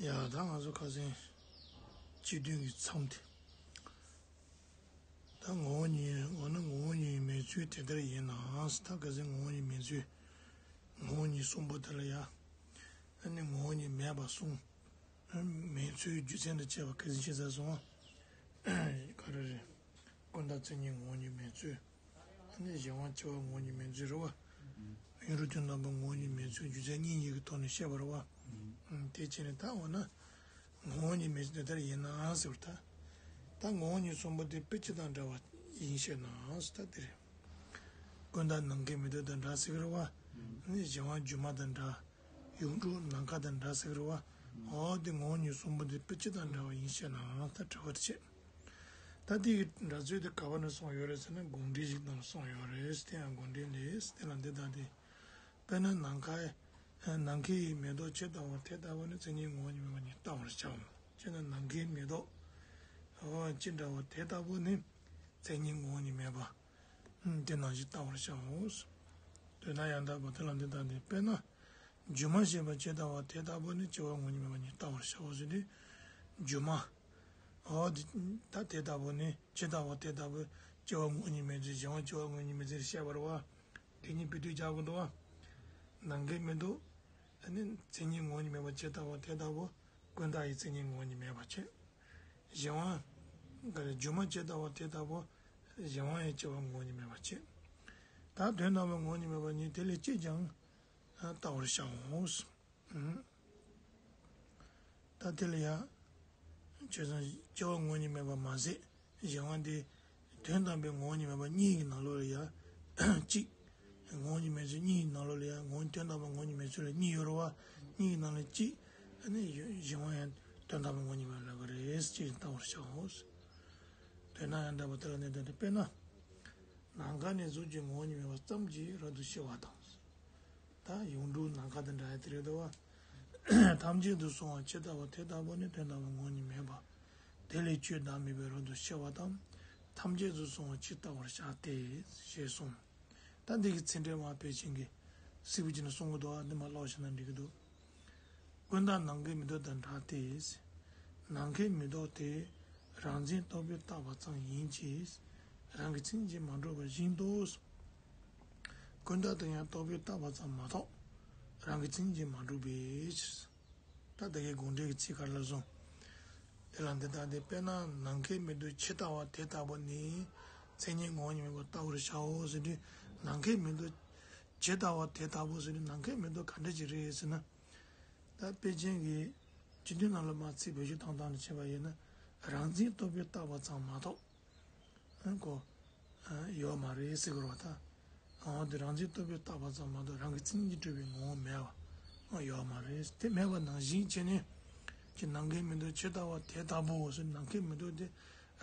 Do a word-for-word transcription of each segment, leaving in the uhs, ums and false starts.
ཡ་ད་ང་ཚོ་ཁ་སང་སྤྱི་མཐུན་གྱི་མཚམས་དེ། ད་ངོ་བོ་ཉིད་འོ་ན་ངོ་བོ་ཉིད་མེད་ཚུལ་དེ་ལྟར་ཡིན་ནའང་ད་ཁ་སང་ངོ་བོ་ཉིད་མེད་ཚུལ། ངོ་བོ་ཉིད་གསུམ་པོ་དེ་ལ་ཡ། ཨ་ནི་ངོ་བོ་ཉིད་མེད་པ་གསུངས། མེད་ཚུལ་རྒྱུ་མཚན་དང་བཅས་པ་ཁ་སང་བཤད་ཚར་སོང་ཨ། ག་རེ་རེད། ཀུན་བཏགས་མཚན་ཉིད་ངོ་བོ་ཉིད་མེད་ཚུལ། ཨ་ནི་གཞན་དབང་སྐྱེ་བ་ངོ་བོ་ཉིད་མེད་ཚུལ་རེད་བ། ཡུལ་དྲུག་དོན་དམ་པ་ངོ་བོ་ཉིད་མེད་ཚུལ་རྒྱུ་མཚན་གཉིས་ཀྱི་ཐོག་ནས་བཤད་པ་རེད་བ། དེ་བྱས་ནས་ད་འོ་ན། ངོ་བོ་ཉིད་མེད་ཚུལ་དེ་ལྟར་ཡིན་ནའང་ཟེར་བ་ད། ད་ངོ་བོ་ཉིད་གསུམ་པོ་དེ་དཔེ་ཅི་དང་འདྲ་བ་ཡིན་ཞེ་ན་ཟེར་ད་དེ་རེད། ཀུན་བཏགས་ནམ་མཁའི་མེ་ཏོག་དང་འདྲ་ཟེར་གི་རེད་བ། ཨ་ནི་གཞན་དབང་སྒྱུ་མ་དང་འདྲ། ཡུལ་དྲུག་ནམ་མཁའ་དང་འདྲ་ཟེར་གི་རེད་བ། འོ་དེ་ངོ་བོ་ཉིད་གསུམ་པོ་དེ་དཔེ་ཅི་དང་འདྲ་བ་ཡིན་ཞེ་ན་ད་དྲི་བ་དེ་བྱས། ད་དེ་གི་འདྲ་ཚུལ་དེ་ག་པ་ནས་གསུངས་ཡོད་རེད་ཟེར་ན་དགོངས་འགྲེལ་ཞིག་ནང་ལ་གསུངས་ཡོད་རེད། དེ་ཡང་དགོངས་འགྲེལ་ལས་དེ་ལ་འདི་ལྟ་སྟེ། དཔེར་ན་ནམ་མཁའི་ནམ་མཁའི་མེ་ཏོག་ཇི་ལྟ་བ་དེ་ལྟ་བུ་ནི་མཚན་ཉིད་ངོ་བོ་ཉིད་མེད་པ་ཉིད་ལྟ་བར་བྱའོ། ཅེ་ན་ནམ་མཁའི་མེ་ཏོག་འོ་ཅི་འདྲ་བ་དེ་ལྟ་བུ་ནི་མཚན་ཉིད་ངོ་བོ་ཉིད་མེད་པ། དེ་ནང་བཞིན་ལྟ་བར་བྱའོ། དོན་དམ་ཡང་དག་པ་དེ་ལ་འདི་ལྟ་སྟེ། དཔེར་ན། སྒྱུ་མ་ཞེས་པ་ཇི་ལྟ་བ་དེ་ལྟ་བུ་ནི་སྐྱེ་བ་ངོ་བོ་ཉིད་མེད་པ་ཉིད་ལྟ་བར་བྱའོ་ཟེར་ཏེ། སྒྱུ་མ། འོ་དེ་ད་དེ་ལྟ་བུ་ནི་ཇི་ལྟ་བ་དེ་ལྟ་བུ་སྐྱེ་བ་ངོ་བོ་ཉིད་མེད་ཚུལ་གཞན་དབང་སྐྱེ་བ་ངོ་བོ་ཉིད་མེད་ཚུལ་བཤད་པ་རེད་བ། དེ་ཉིད་དཔེ་དོན་རྒྱག་དགོས་འདུག་བ། ནམ་མཁའི་མེ་ཏོག་ཨ་ནི་མཚན་ཉིད་ངོ་བོ་ཉིད་མེད་པ་ཇི་ལྟ་བ་དེ་ལྟ་བུ་ཀུན་བཏགས་ཡི་མཚན་ཉིད་ངོ་བོ་ཉིད་མེད་པ་བྱས། གཞན་དབང་། ག་རེ་སྒྱུ་མ་ཇི་ལྟ་བ་དེ་ལྟ་བུ། གཞན་དབང་ཡི་སྐྱེ་བ་ངོ་བོ་ཉིད་མེད་པ་བྱས། ད་དོན་དམ་པའི་ངོ་བོ་ཉིད་མེད་པ་ཉིད་དེ་ལས་ཅིས་ཀྱང་ལྟ་བར་བྱའོ། ད་དེ་ལ་ཡང་། བྱས་ཙང་སྐྱེ་བ་ངོ་བོ་ཉིད་མེད་པ་མ་ཟད་གཞན་དབང་དེ། དོན་དམ་པའི་ངོ་བོ་ཉིད་མེད་པ་གཉིས་ཀྱི་ནང་ལོགས་ལ་ཡང་། གཅིག་ངོ་བོ་ཉིད་མེད་ཚུལ་གཉིས་ཀྱི་ནང་ལོགས་ལ་ཡང་ངོ་བོ་དོན་དམ་པ་ངོ་བོ་ཉིད་མེད་ཚུལ་ལ་གཉིས་ཡོད་རེད་བ། གཉིས་ཀྱི་ནང་ལ་གཅིག་ཨ་ནི་གཞན་དབང་ཡང་དོན་དམ་པ་ངོ་བོ་ཉིད་མེད་པ་ལབ་ཀྱི་རེད་ཅེས་ལྟ་བར་བྱའོ། དོན་དམ་ཡང་དག་པ་དེ་ལ་གནས་དོན་དེ་དཔེར་ན། ནམ་མཁའ་ནི་གཟུགས་ཀྱི་ངོ་བོ་ཉིད་མེད་པ་ཙམ་གྱིས་རབ་ཏུ་ཕྱེ་བ་དང་། ད་ཡུལ་དྲུག་ནམ་མཁའ་དང་འདྲ་ཡ་དེ་རེད་དོ། ཐམས་ཅད་དུ་སོང་བ་ཇི་ལྟ་བ་དེ་ལྟ་བུ་ནི་དོན་དམ་པའི་ངོ་བོ་ཉིད་མེད་པ། དེ་ལས་ཆོས་བདག་མེད་པའི་རབ་ཏུ་ཕྱེ་བ་དང་། ཐམས་ཅད་དུ་སོང་བ་ཇི་ལྟ་བར་བྱ་སྟེ། ཞེས་གསུངས། ད་འདི་གི་ཚིག་འགྲེལ་མ་ཕལ་ཆེན་གྱིས་སིལ་བུ་ཅིག་ནས་གསུང་གི་འདུག་ཨ་འདི་མ་ཀློག་ཤེས་ན་འགྲིག་གི་འདུག་ཀུན་བཏགས་ནམ་མཁའི་མེ་ཏོག་དང་འདྲ་སྟེ། ནམ་མཁའི་མེ་ཏོག་དེ་རང་མཚན་རྟོག་པས་བཏགས་པ་ཙམ་ཡིན་གྱི། རང་གི་མཚན་ཉིད་མ་གྲུབ་པ་བཞིན་དུ། ཀུན་བཏགས་དེ་ཡང་རྟོག་པས་བཏགས་པ་ཙམ་མ་གཏོགས། རང་གི་མཚན་ཉིད་མ་གྲུབ་པའི་ཕྱིར། ད་དེ་གའི་དགོངས་འགྲེལ་གྱི་ཚིག་ག་རེ་ལབ་སོང་། དེ་ལ་འདི་ལྟ་སྟེ། དཔེར་ན་ནམ་མཁའི་མེ་ཏོག་ཇི་ལྟ་བ་དེ་ལྟ་བུ་ནི། མཚན་ཉིད་ངོ་བོ་ཉིད་མེད་པར་ལྟ་བར་བྱའོ་ཟེར་དུས། ནམ་མཁའི་མེ་ཏོག་ཇི་ལྟ་བ་དེ་ལྟ་བུ་ཟེར་དུས་ནམ་མཁའི་མེ་ཏོག་ག་འདྲ་ཅིག་རེད་ཟེར་ན། ད་དཔེ་ཅན་གྱི་སྤྱི་དོན་ནང་ལ་མ་ཚིག་བེད་སྤྱོད་བཏང་སྟངས་ལ་བྱས་པ་ཡིན་ན། རང་མཚན་རྟོག་པས་བཏགས་པ་ཙམ་མ་གཏོགས། ཨ་ནི་ཁོ། ཨ་ཡོད་མ་རེད་ཟེར་གི་རེད་བ་ད། འོ་དེ་རང་མཚན་རྟོག་པས་བཏགས་པ་ཙམ་མ་གཏོགས་རང་གི་མཚན་ཉིད་ཀྱིས་གྲུབ་པའི་ངོ་བོ་མེད་པ། ཨ་ཡོད་མ་རེད། དེ་མེད་པ་ནང་བཞིན་བྱས་ནས། ཀྱི་ནམ་མཁའི་མེ་ཏོག་ཇི་ལྟ་བ་དེ་ལྟ་བུའོ་ཟེར་ནམ་མཁའི་མེ་ཏོག་དེ་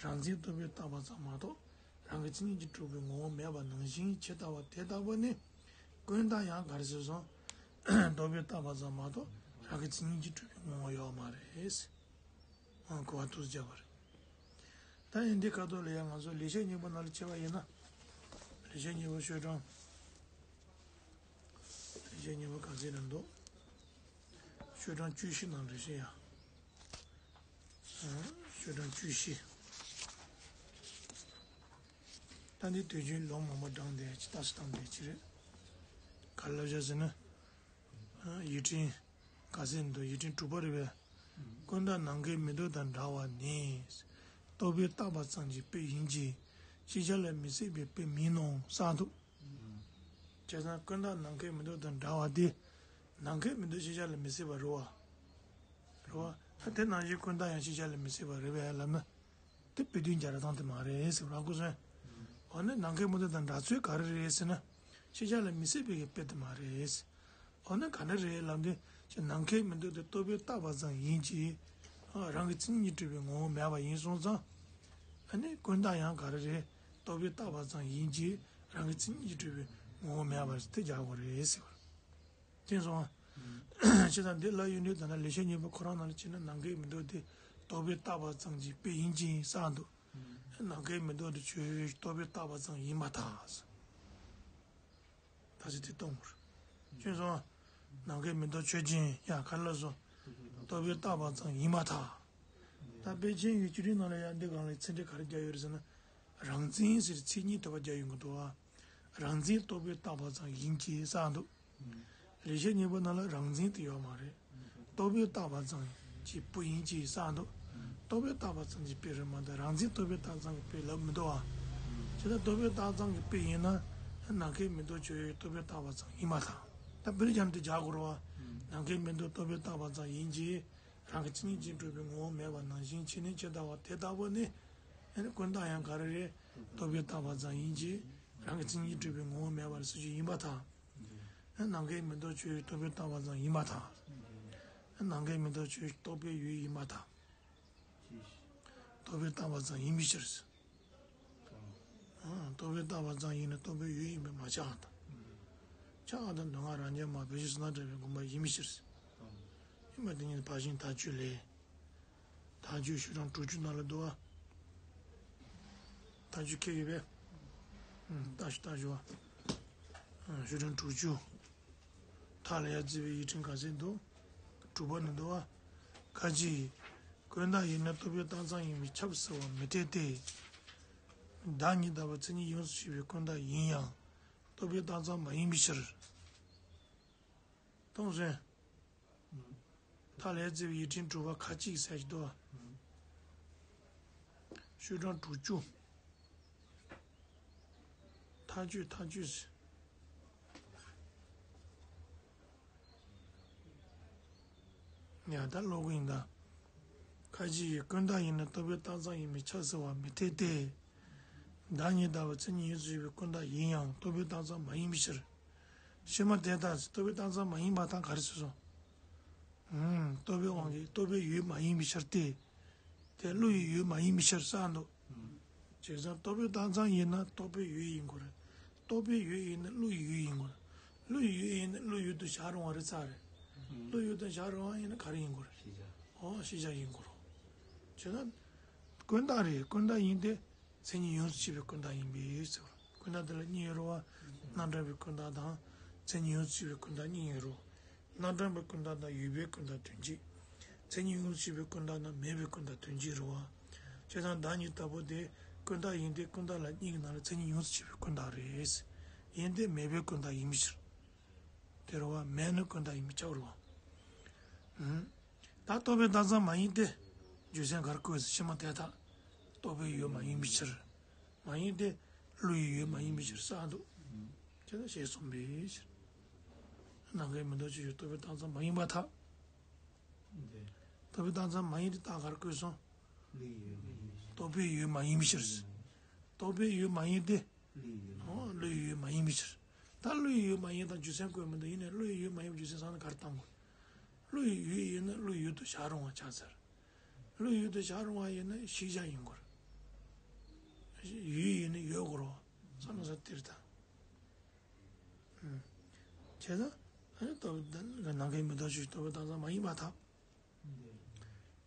རང་མཚན་རྟོག་པས་བཏགས་པ་ཙམ་མ་གཏོགས། རང་གི་མཚན་ཉིད་ཀྱིས་གྲུབ་པའི་ངོ་བོ་མེད་པ་ནང་བཞིན་ཇི་ལྟ་བ་དེ་ལྟ་བུ་ནི། ཀུན་བཏགས་ཡང་ག་རེ་ཟེར་སོང་། རྟོག་པས་བཏགས་པ་ཙམ་མ་གཏོགས་རང་གི་མཚན་ཉིད་ཀྱིས་གྲུབ་པའི་ངོ་བོ་ཡོད་མ་རེད། ཨང་གོ་བ་ཐུགས་རྒྱབ་པ་རེད། ད་ཡིན་འདི་ཁ་ཐོག་ལ་ཡང་ང་ཚོ་ལེགས་བཤད་སྙིང་པོ་ནང་ལ་བྱས་པ་ཡིན་ན། ལེགས་བཤད་སྙིང་པོ་ཤོག་གྲངས། ལེགས་བཤད་སྙིང་པོ་ག་ཚད་ནང་འདུག་ཤོག་གྲངས་བཅུ་བཞི་ནང་རེ་བཤད་ཡ། ཨང་ཤོག་གྲངས་བཅུ་བཞི། ད་འདི་དུས་རྒྱུན་ལུང་མང་པོ་བགྲངས་ཏེ་ཅི་ལྟ་ཞིག་བཏང་བསྡད་ཀྱི་རེད། ག་རེ་ལབ་བྱ་ཟེར་ན། ཡིག་ཕྲེང་ག་ཚད་འདུག་ཡིག་ཕྲེང་དྲུག་པ་རེད་པས། ཀུན་བཏགས་ནམ་མཁའི་མེ་ཏོག་དང་འདྲ་བ་ནི། རྟོག་པས་བཏགས་པ་ཙམ་གྱི་དཔེ་ཡིན་གྱི། ཤེས་བྱ་ལ་མི་སྲིད་པའི་དཔེ་མིན་ནོ་གསུངས་འདུག་བྱས་ཙང་ཀུན་བཏགས་ནམ་མཁའི་མེ་ཏོག་དང་འདྲ་བ་དེ། ནམ་མཁའི་མེ་ཏོག་ཤེས་བྱ་ལ་མི་སྲིད་པ་རེད་བ། རེད་བ། ད་དེ་ནང་བཞིན་ཀུན་བཏགས་ཡང་ཤེས་བྱ་ལ་མི་སྲིད་པ་རེད་པས་ལབ་ན། དེ་དཔེ་དོན་རྒྱག་སྟངས་དེ་མ་རེད་ཟེར་བ་རང་སྐུ་སོན། འོ་ན་ནམ་མཁའི་མེ་ཏོག་དང་འདྲ་ཚུལ་ག་རེ་རེད་ཟེར་ན། ཤེས་བྱ་ལ་མི་སྲིད་པའི་གི་དཔེ་དེ་མ་རེད། འོ་ན་ག་འདྲ་རེད་ལབ་དུས་ཀྱི་ནམ་མཁའི་མེ་ཏོག་དེ་རྟོག་པས་བཏགས་པ་ཙམ་ཡིན་གྱི། རང་གི་མཚན་ཉིད་གྲུབ་པའི་ངོ་བོ་མེད་པ་ཡིན་སོང་ཙང་། ཨ་ནི་ཀུན་བཏགས་ཡང་ག་རེ་རེད། རྟོག་པས་བཏགས་པ་ཙམ་ཡིན་གྱི། རང་གི་མཚན་ཉིད་གྲུབ་པའི་ངོ་བོ་མེད་པ་རེད་དེ་རྒྱག་དགོས་རེད་ཟེར་བ། དེ་སོང་། བྱས་ཙང་འདི་ལ་ཡོད་དུས་ད་ལྟ་ལེགས་བཤད་སྙིང་པོ་ཁོ་རང་ནང་ལ་བྱས་ན་ནམ་མཁའི་མེ་ཏོག་དེ་རྟོག་པས་བཏགས་པ་ཙམ་གྱི་དཔེ་ཡིན་གྱི་གསུངས་འདུག་ནམ་མཁའི་མེ་ཏོག་དེ་ཆོས་རྟོག་པས་བཏགས་པ་ཙམ་ཡིན་པར་ཐལ། ད་ཅི་དེ་གཏོང་དགོས། བྱས་ཙང་ནམ་མཁའི་མེ་ཏོག་ཆོས་ཅན་ཡང་ག་རེ་ལབ་སོང་། རྟོག་པས་བཏགས་པ་ཙམ་ཡིན་པར་ཐལ། ད་དཔེ་ཆའི་བརྗོད་བྲིས་ནང་ལ་ཡང་འདི་སྒང་ལ་ཚིག་འགྲེལ་ག་རེ་རྒྱག་ཡོད་རེད་ཟེར་ན། རང་མཚན་ཟེར་མཚན་ཉིད་རྟོག་པ་རྒྱག་ཡོང་གི་འདུག་བ། རང་མཚན་རྟོག་པས་བཏགས་པ་ཙམ་ཡིན་གྱི་གསུངས་འདུག་ལེགས་བཤད་སྙིང་པོ་ནང་ལ་རང་མཚན་དེ་ཡོད་མ་རེད། རྟོག་པས་བཏགས་པ་ཙམ་གྱི་དཔེ་ཡིན་གྱི་གསུངས་འདུག་རྟོག་པས་བཏགས་པ་ཙམ་གྱི་དཔེ་རེད་མ་གཏོགས་རང་མཚན་རྟོག་པས་བཏགས་ཙམ་གྱི་དཔེ་ལབ་མི་འདུག་བ། བྱས་ཙང་རྟོག་པས་བཏགས་ཙམ་གྱི་དཔེ་ཡིན་ན། ནམ་མཁའི་མེ་ཏོག་ཁྱོད་ཡོད་རྟོག་པས་བཏགས་པ་ཙམ་ཡིན་པར་ཐལ། ད་དཔེར་བཞག་ན་དེ་རྒྱག་དགོས་རེད་བ། ནམ་མཁའི་མེ་ཏོག་རྟོག་པས་བཏགས་པ་ཙམ་ཡིན་གྱི། རང་གི་མཚན་ཉིད་ཀྱིས་གྲུབ་པའི་ངོ་བོ་མེད་པ་ནང་བཞིན་ཕྱིར་ནི་ཇི་ལྟ་བ་དེ་ལྟ་བུ་ནི། ཨ་ནི་ཀུན་བརྟགས་ཡང་ག་རེ་རེད། རྟོག་པས་བཏགས་པ་ཙམ་ཡིན་གྱི། རང་གི་མཚན་ཉིད་གྲུབ་པའི་ངོ་བོ་མེད་པ་ལ་སོགས་ཀྱི་ཡིན་པར་ཐལ། ཨ་ནམ་མཁའི་མེ་ཏོག་ཁྱོད་ཡོད་རྟོག་པས་བཏགས་པ་ཙམ་ཡིན་པར་ཐལ། ཨ་ནམ་མཁའི་མེ་ཏོག་ཁྱོད་ཡོད་རྟོག་པའི་ཡུལ་ཡིན་པར་ཐལ། རྟོག་པས་བཏགས་པ་ཙམ་ཡིན་པའི་ཕྱིར། ཨ་རྟོག་པས་བཏགས་པ་ཙམ་ཡིན་ན་རྟོག་པའི་ཡུལ་ཡིན་པས་མ་ཁྱབ་པར་ཐལ། ཁྱབ་པར་ཐལ། མདོ་སྔགས་རང་རྐྱ་མ་བོད་ཀྱི་བསོད་ནམས་གྲགས་པའི་དགོངས་པ་ཡིན་པའི་ཕྱིར། ཡིན་པ་དེ་ཉིད་ཕར་ཕྱིན་མཐའ་དཔྱོད་ལས། མཐའ་དཔྱོད་ཤོག་གྲངས་དྲུག་ཅུ་ནང་ལ་འདུག་བ། མཐའ་དཔྱོད་ཁྱེར་ཡོད་པས། ཨུམ། ལྟ་ཞིག་ལྟ་ཞིག་བ། ཤོག་གྲངས་དྲུག་ཅུ། མཐའ་ལ་ཡར་བརྩིས་པའི་ཡིག་ཕྲེང་ག་ཚད་འདུག་དྲུག་པ་ནས་འདུག་བ། ཁ་ཅིག་ཀུན་བརྟགས་ཡིན་ན་རྟོག་པས་བཏགས་ཙམ་ཡིན་པས་ཁྱབ་ཟེར་བ་མི་འཐད་དེ། བདག་ཉིད་ལྟ་བུ་མཚན་ཉིད་ཡོངས་སུ་ཆོད་པའི་ཀུན་བརྟགས་ཡིན་ཡང་རྟོག་པས་བཏགས་ཙམ་མ་ཡིན་པའི་ཕྱིར། མཐོང་སོང་། མཐའ་ལ་ཡར་བརྩིས་པའི་ཡིག་ཕྲེང་དྲུག་པ་ཁ་ཅིག་ཟེར་ཞིག་འདུག་བ། ཤོག་གྲངས་དྲུག་ཅུ། མཐའ་དཔྱོད་མཐའ་དཔྱོད་ཟེར། ཡ་ད་ཀློག་གི་ཡིན་ད། ཁ་ཅིག་གིས་ཀུན་བརྟགས་ཡིན་ན་རྟོག་པས་བཏགས་ཙམ་ཡིན་པས་ཁྱབ་ཟེར་བ་མི་འཐད་དེ། བདག་ཉིད་ལྟ་བུ་མཚན་ཉིད་ཡོངས་སུ་ཆོད་པའི་ཀུན་བརྟགས་ཡིན་ཡང་རྟོག་པས་བཏགས་ཙམ་མ་ཡིན་པའི་ཕྱིར། ཕྱི་མ་དེ་ལྟར་རྟོག་པས་བཏགས་ཙམ་མ་ཡིན་པར་ཐལ་ག་རེ་ཟེར་སོང་། ཨུམ། རྟོག་པའི་དབང་གིས་རྟོག་པའི་ཡུལ་མ་ཡིན་པའི་ཕྱིར་ཏེ། དེ་བློ་ཡི་ཡུལ་མ་ཡིན་པའི་ཕྱིར་གསུངས་འདུག་བྱས་ཙང་རྟོག་པས་བཏགས་ཙམ་ཡིན་ན་རྟོག་པའི་ཡུལ་ཡིན་དགོས་རེད། རྟོག་པའི་ཡུལ་ཡིན་ན་བློ་ཡི་ཡུལ་ཡིན་དགོས་རེད། བློ་ཡི་ཡུལ་ཡིན་ན་བློ་ཡུལ་དུ་བཞག་རུང་བ་རེད་ཚར་རེད། བློ་ཡུལ་དུ་བཞག་རུང་བ་ཡིན་ན་ག་རེ་ཡིན་དགོས་རེད། ཤེས་བྱ། ཨོ་ཤེས་བྱ་ཡིན་དགོས་རེད། བྱས་ན། ཀུན་བརྟགས་རེད། ཀུན་བརྟགས་ཡིན་ཏེ། མཚན་ཉིད་ཡོངས་སུ་ཆོད་པའི་ཀུན་བརྟགས་ཡིན་པས་ཟེར་བ། ཀུན་བརྟགས་དེ་ལ་གཉིས་ཡོད་རེད་བ། རྣམ་གྲངས་པའི་ཀུན་བརྟགས་དང་། མཚན་ཉིད་ཡོངས་སུ་ཆོད་པའི་ཀུན་བརྟགས་གཉིས་ཡོད་རེད། རྣམ་གྲངས་པའི་ཀུན་བརྟགས་དང་ཡོད་པའི་ཀུན་བརྟགས་དོན་གཅིག་མཚན་ཉིད་ཡོངས་སུ་ཆོད་པའི་ཀུན་བརྟགས་དང་མེད་པའི་ཀུན་བརྟགས་དོན་གཅིག་རེད་བ། བྱས་ཙང་བདག་ཉིད་ལྟ་བུ་དེ་ཀུན་བརྟགས་ཡིན་ཏེ་ཀུན་བརྟགས་ལ་གཉིས་ཀྱི་ནང་ལ་མཚན་ཉིད་ཡོངས་སུ་ཆོད་པའི་ཀུན་བརྟགས་རེད། ཡིན་ཏེ་མེད་པའི་ཀུན་བརྟགས་ཡིན་པའི་ཕྱིར། དེ་རེད་བ། མེད་ན་ཀུན་བརྟགས་ཡིན་པས་ཁྱབ་རེད་བ། ཨུམ། ད་རྟོག་པས་བཏགས་ཙམ་མ་ཡིན་ཏེ། རྒྱུ་མཚན་ག་རེ་བཀོད་ཟེར་ཕྱི་མ་དེ་ལྟར། རྟོག་པའི་ཡུལ་མ་ཡིན་པའི་ཕྱིར། མ་ཡིན་ཏེ། བློ་ཡི་ཡུལ་མ་ཡིན་པའི་ཕྱིར་གསུངས་འདུག་དེ་ལ་ཞེས་གསུངས་པའི་ཕྱིར། ནམ་མཁའི་མེ་ཏོག་ཁྱོད་ཡོད་རྟོག་པས་བཏགས་ཙམ་མ་ཡིན་པར་ཐལ། རྟོག་པས་བཏགས་ཙམ་མ་ཡིན་ཏེ་རྟགས་ག་རེ་བཀོད་སོང་། རྟོག་པའི་ཡུལ་མ་ཡིན་པའི་ཕྱིར། རྟོག་པའི་ཡུལ་མ་ཡིན་ཏེ། ཨོ་བློ་ཡི་ཡུལ་མ་ཡིན་པའི་ཕྱིར། ད་བློ་ཡི་ཡུལ་མ་ཡིན་དང་རྒྱུ་མཚན་བཀོད་མི་འདུག་ཡིན་ནའི་བློ་ཡི་ཡུལ་མ་ཡིན་པའི་རྒྱུ་མཚན་བསམ་ན་ག་རེ་བཏང་དགོས། བློ་ཡི་ཡུལ་ཡིན་ན་བློ་ཡུལ་དུ་བཞག་རུང་བ་ཆགས་ཚར། བློ་ཡུལ་དུ་བཞག་རུང་བ་ཡིན་ན་ཤེས་བྱ་ཡིན་དགོས་རེད། ཡུལ་ཡིན་ན་ཡོད་དགོས་རེད་བ། བསམ་ན་ས་དེར་ད། བྱས་ཙང་། ཨ་ནི་རྟོག་པས་ནམ་མཁའི་མེ་ཏོག་ཁྱོད་རྟོག་པས་བཏགས་ཙམ་མ་ཡིན་པར་ཐལ།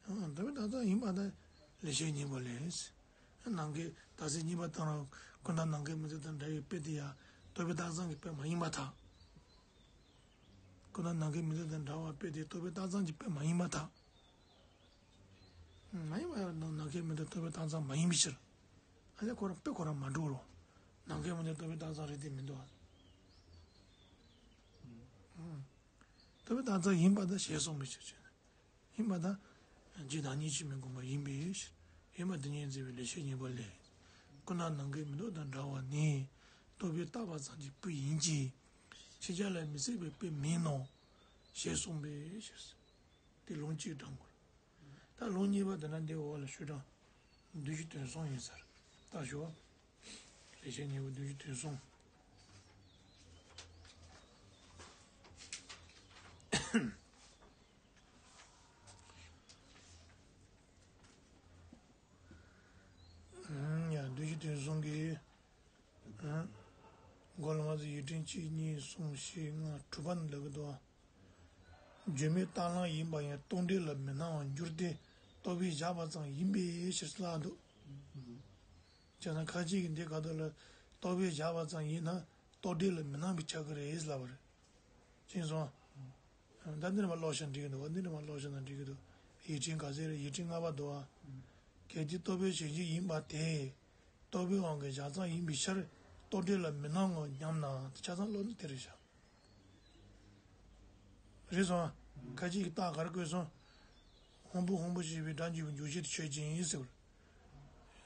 ཨང་། རྟོག་པས་བཏགས་ཙམ་ཡིན་པར་ཐལ། ལེགས་བཤད་སྙིང་པོ་ལས། ནམ་མཁའི་རྟགས་གསལ་གཉིས་པ་དང་རང་ཀུན་བརྟགས་ནམ་མཁའི་མེ་ཏོག་དང་འདྲ་བའི་དཔེ་དེ་ཡང་རྟོག་པས་བཏགས་ཙམ་གྱི་དཔེ་མ་ཡིན་པར་ཐལ། ཀུན་བརྟགས་ནམ་མཁའི་མེ་ཏོག་དང་འདྲ་བའི་དཔེ་དེ་རྟོག་པས་བཏགས་ཙམ་གྱི་དཔེ་མ་ཡིན་པར་ཐལ། མ་ཡིན་པར་ཐལ། ནམ་མཁའི་མེ་ཏོག་རྟོག་པས་བཏགས་ཙམ་མ་ཡིན་པའི་ཕྱིར། ཨ་ལས་ཁོ་རང་དཔེ་ཁོ་རང་མ་འགྲོ་རོ། ནམ་མཁའི་མེ་ཏོག་རྟོག་པས་བཏགས་ཙམ་རེད་དེ་མི་འདུག་ཨ། རྟོག་པས་བཏགས་ཙམ་ཡིན་པར་ཐལ་ཞེས་གསུངས་པའི་ཕྱིར་ཞེ་ན། ཡིན་པར་ཐལ། རྒྱུ་བདག་ཉིད་ཆོས་མིན་དགོངས་པ་ཡིན་པའི་ཕྱིར། ཡིན་པ་དེ་ཉིད་འཛིན་པའི་ལེགས་བཤད་སྙིང་པོ་ལས། ཀུན་བརྟགས་ནམ་མཁའི་མེ་ཏོག་དང་འདྲ་བ་ནི། རྟོག་པས་བཏགས་པ་ཙམ་གྱི་དཔེ་ཡིན་གྱི། ཕྱི་ཁྱབ་ལ་མི་སྲིད་པའི་དཔེ་མིན་ནོ། ཞེས་གསུངས་པའི་ཕྱིར། དེ་ལུང་གཅིག་དྲངས་དགོས། ད་ལུང་གཉིས་པ་དེ་ན་འདི་འོག་ལ་ཤོག་གྲངས་བདུན་ཅུ་དོན་གསུམ་ཡིན་ཟེར། ལྟ་ཞོག་ལེགས་བཤད་སྙིང་པོ་བདུན་ཅུ་དོན་གསུམ། ཡ། བདུན་ཅུ་དོན་གསུམ་གྱི། ཨང་། མགོ་ལ་ང་ཚོ་ཡིག་ཕྲེང་གཅིག་གཉིས་གསུམ་བཞི་ལྔ་དྲུག་པ་ནས་ལབ་ཀྱི་འདུག་ཨ། བརྗོད་མེད་རྟགས་ལམ་ཡིན་པ་ཡང་རྟོག་འབྲས་ལ་མི་སྣང་བར་འགྱུར་ཏེ་རྟོག་པས་བཞག་པ་ཙམ་ཡིན་པའི་ཕྱིར་ལབ་འདུག་བྱས་ཙང་ཁ་ཅིག་གིས་འདི་ག་དུས་ལ་རྟོག་པས་བཞག་པ་ཙམ་ཡིན་ན་རྟོག་འབྲས་ལ་མི་སྣང་བའི་ཆ་གི་རེད་ལབ་པ་རེད། ཅི་སོང་། ད་འདི་ནས་མར་ཀློག་བཞག་ན་འགྲིག་གི་འདུག་བ། འདི་ནས་མར་ཀློག་བཞག་ན་འགྲིག་གི་འདུག་ཡིག་ཕྲེང་ག་ཚད་རེད། ཡིག་ཕྲེང་ལྔ་པ་འདུག་བ། གལ་ཏེ་རྟོག་པའི་གཞན་གཅིག་ཡིན་པ་དེ། རྟོག་པའི་དབང་གིས་བཞག་ཙམ་ཡིན་པའི་ཕྱིར། རྟོག་བྲལ་ལ་མི་སྣང་ངོ་སྙམ་ན། ཆ་ཚང་ཀློག་ནི་དེ་རེད་བཞག་རེད་སོང་། ཁ་ཅིག་གིས་རྟགས་ག་རེ་བཀོད་སོང་། སྔོན་པོ་སྔོན་པོ་ཞེས་པའི་སྒྲ་འཇུག་པའི་འཇུག་བྱེད་དེ་ཆོས་ཅན་ཟེར་བ་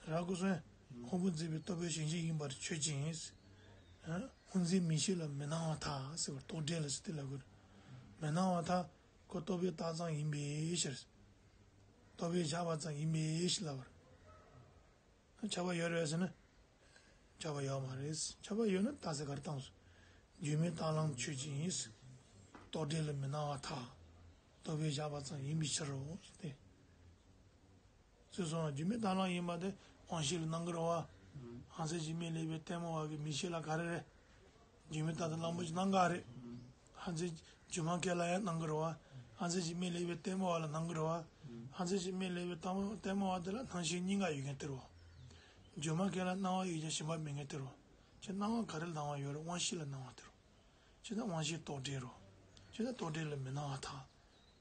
རེད། ར་ཁུ་སོན། སྔོན་པོ་འཛིན་པའི་རྟོག་པའི་གཞན་གཅིག་ཡིན་པར་ཆོས་ཅན། སྔོན་འཛིན་མིག་ཤེས་ལ་མི་སྣང་བར་ཐལ་ཟེར་བ། རྟོག་བྲལ་ལ་ཟེར་དེ་ལ་གོ། མི་སྣང་བར་ཐལ། ཁོ་རྟོག་པས་བཏགས་ཙམ་ཡིན་པའི་ཕྱིར། རྟོག་པས་བཞག་པ་ཙམ་ཡིན་པའི་ཕྱིར་ལབ་པ་རེད། ཁྱབ་པ་ཡོད་རེད་ཟེར་ན། ཁྱབ་པ་ཡོད་མ་རེད། ཁྱབ་པ་ཡོད་ན་རྟགས་གསལ་ག་རེ་བཏང་སོང་། རྒྱུ་མེད་རྟག་ལམ་ཆོས་ཅན། རྟོག་བྲལ་ལ་མི་སྣང་བར་ཐལ། རྟོག་པས་བཞག་པ་ཙམ་ཡིན་པའི་ཕྱིར་རོ་ཟེར་ཏེ། སོ་སོའང་རྒྱུ་མེད་རྟག་ལམ་ཡིན་པ་དེ་དབང་ཤེས་ལ་སྣང་གི་རེད་བ། ཧང་སངས་ཀྱི་མིག་ལས་པའི་ལྟད་མོ་བ་གི་མིག་ཤེས་ལ་ག་རེ་རེད། རྒྱུ་མེད་རྟག་ལྟ་ལམ་པོ་ཅིག་སྣང་ག་རེད། ཧང་སངས་སྒྱུ་མ་སྐད་ལ་ཡང་སྣང་གི་རེད་བ། ཧང་སངས་ཀྱི་མིག་ལས་པའི་ལྟད་མོ་བ་ལ་སྣང་གི་རེད་བ། ཧང་སངས་ཀྱི་མིག་ལས་པའི་ལྟད་མོ་ལྟད་མོ་བ་དེ་ལ་སྣང་ཤེས་གཉིས་ཀ་ཡོད་མཁན་དེ་རེད་བ། སྒྱུ་མ་སྐད་ལ་སྣང་བ་ཡོད་ཀྱང་ཞེན་པ་མེད་མཁན་དེ་རེད་བ། ཁྱེད་སྣང་བ་ག་རེ་ལ་སྣང་བ་ཡོད་རེད། དབང་ཤེས་ལ་སྣང་བ་དེ་རེད། ཁྱེད་ན་དབང་ཤེས་རྟོག་བྲལ་རོ། ཁྱེད་ན་རྟོག་བྲལ་ལ་མི་སྣང་བར་ཐལ།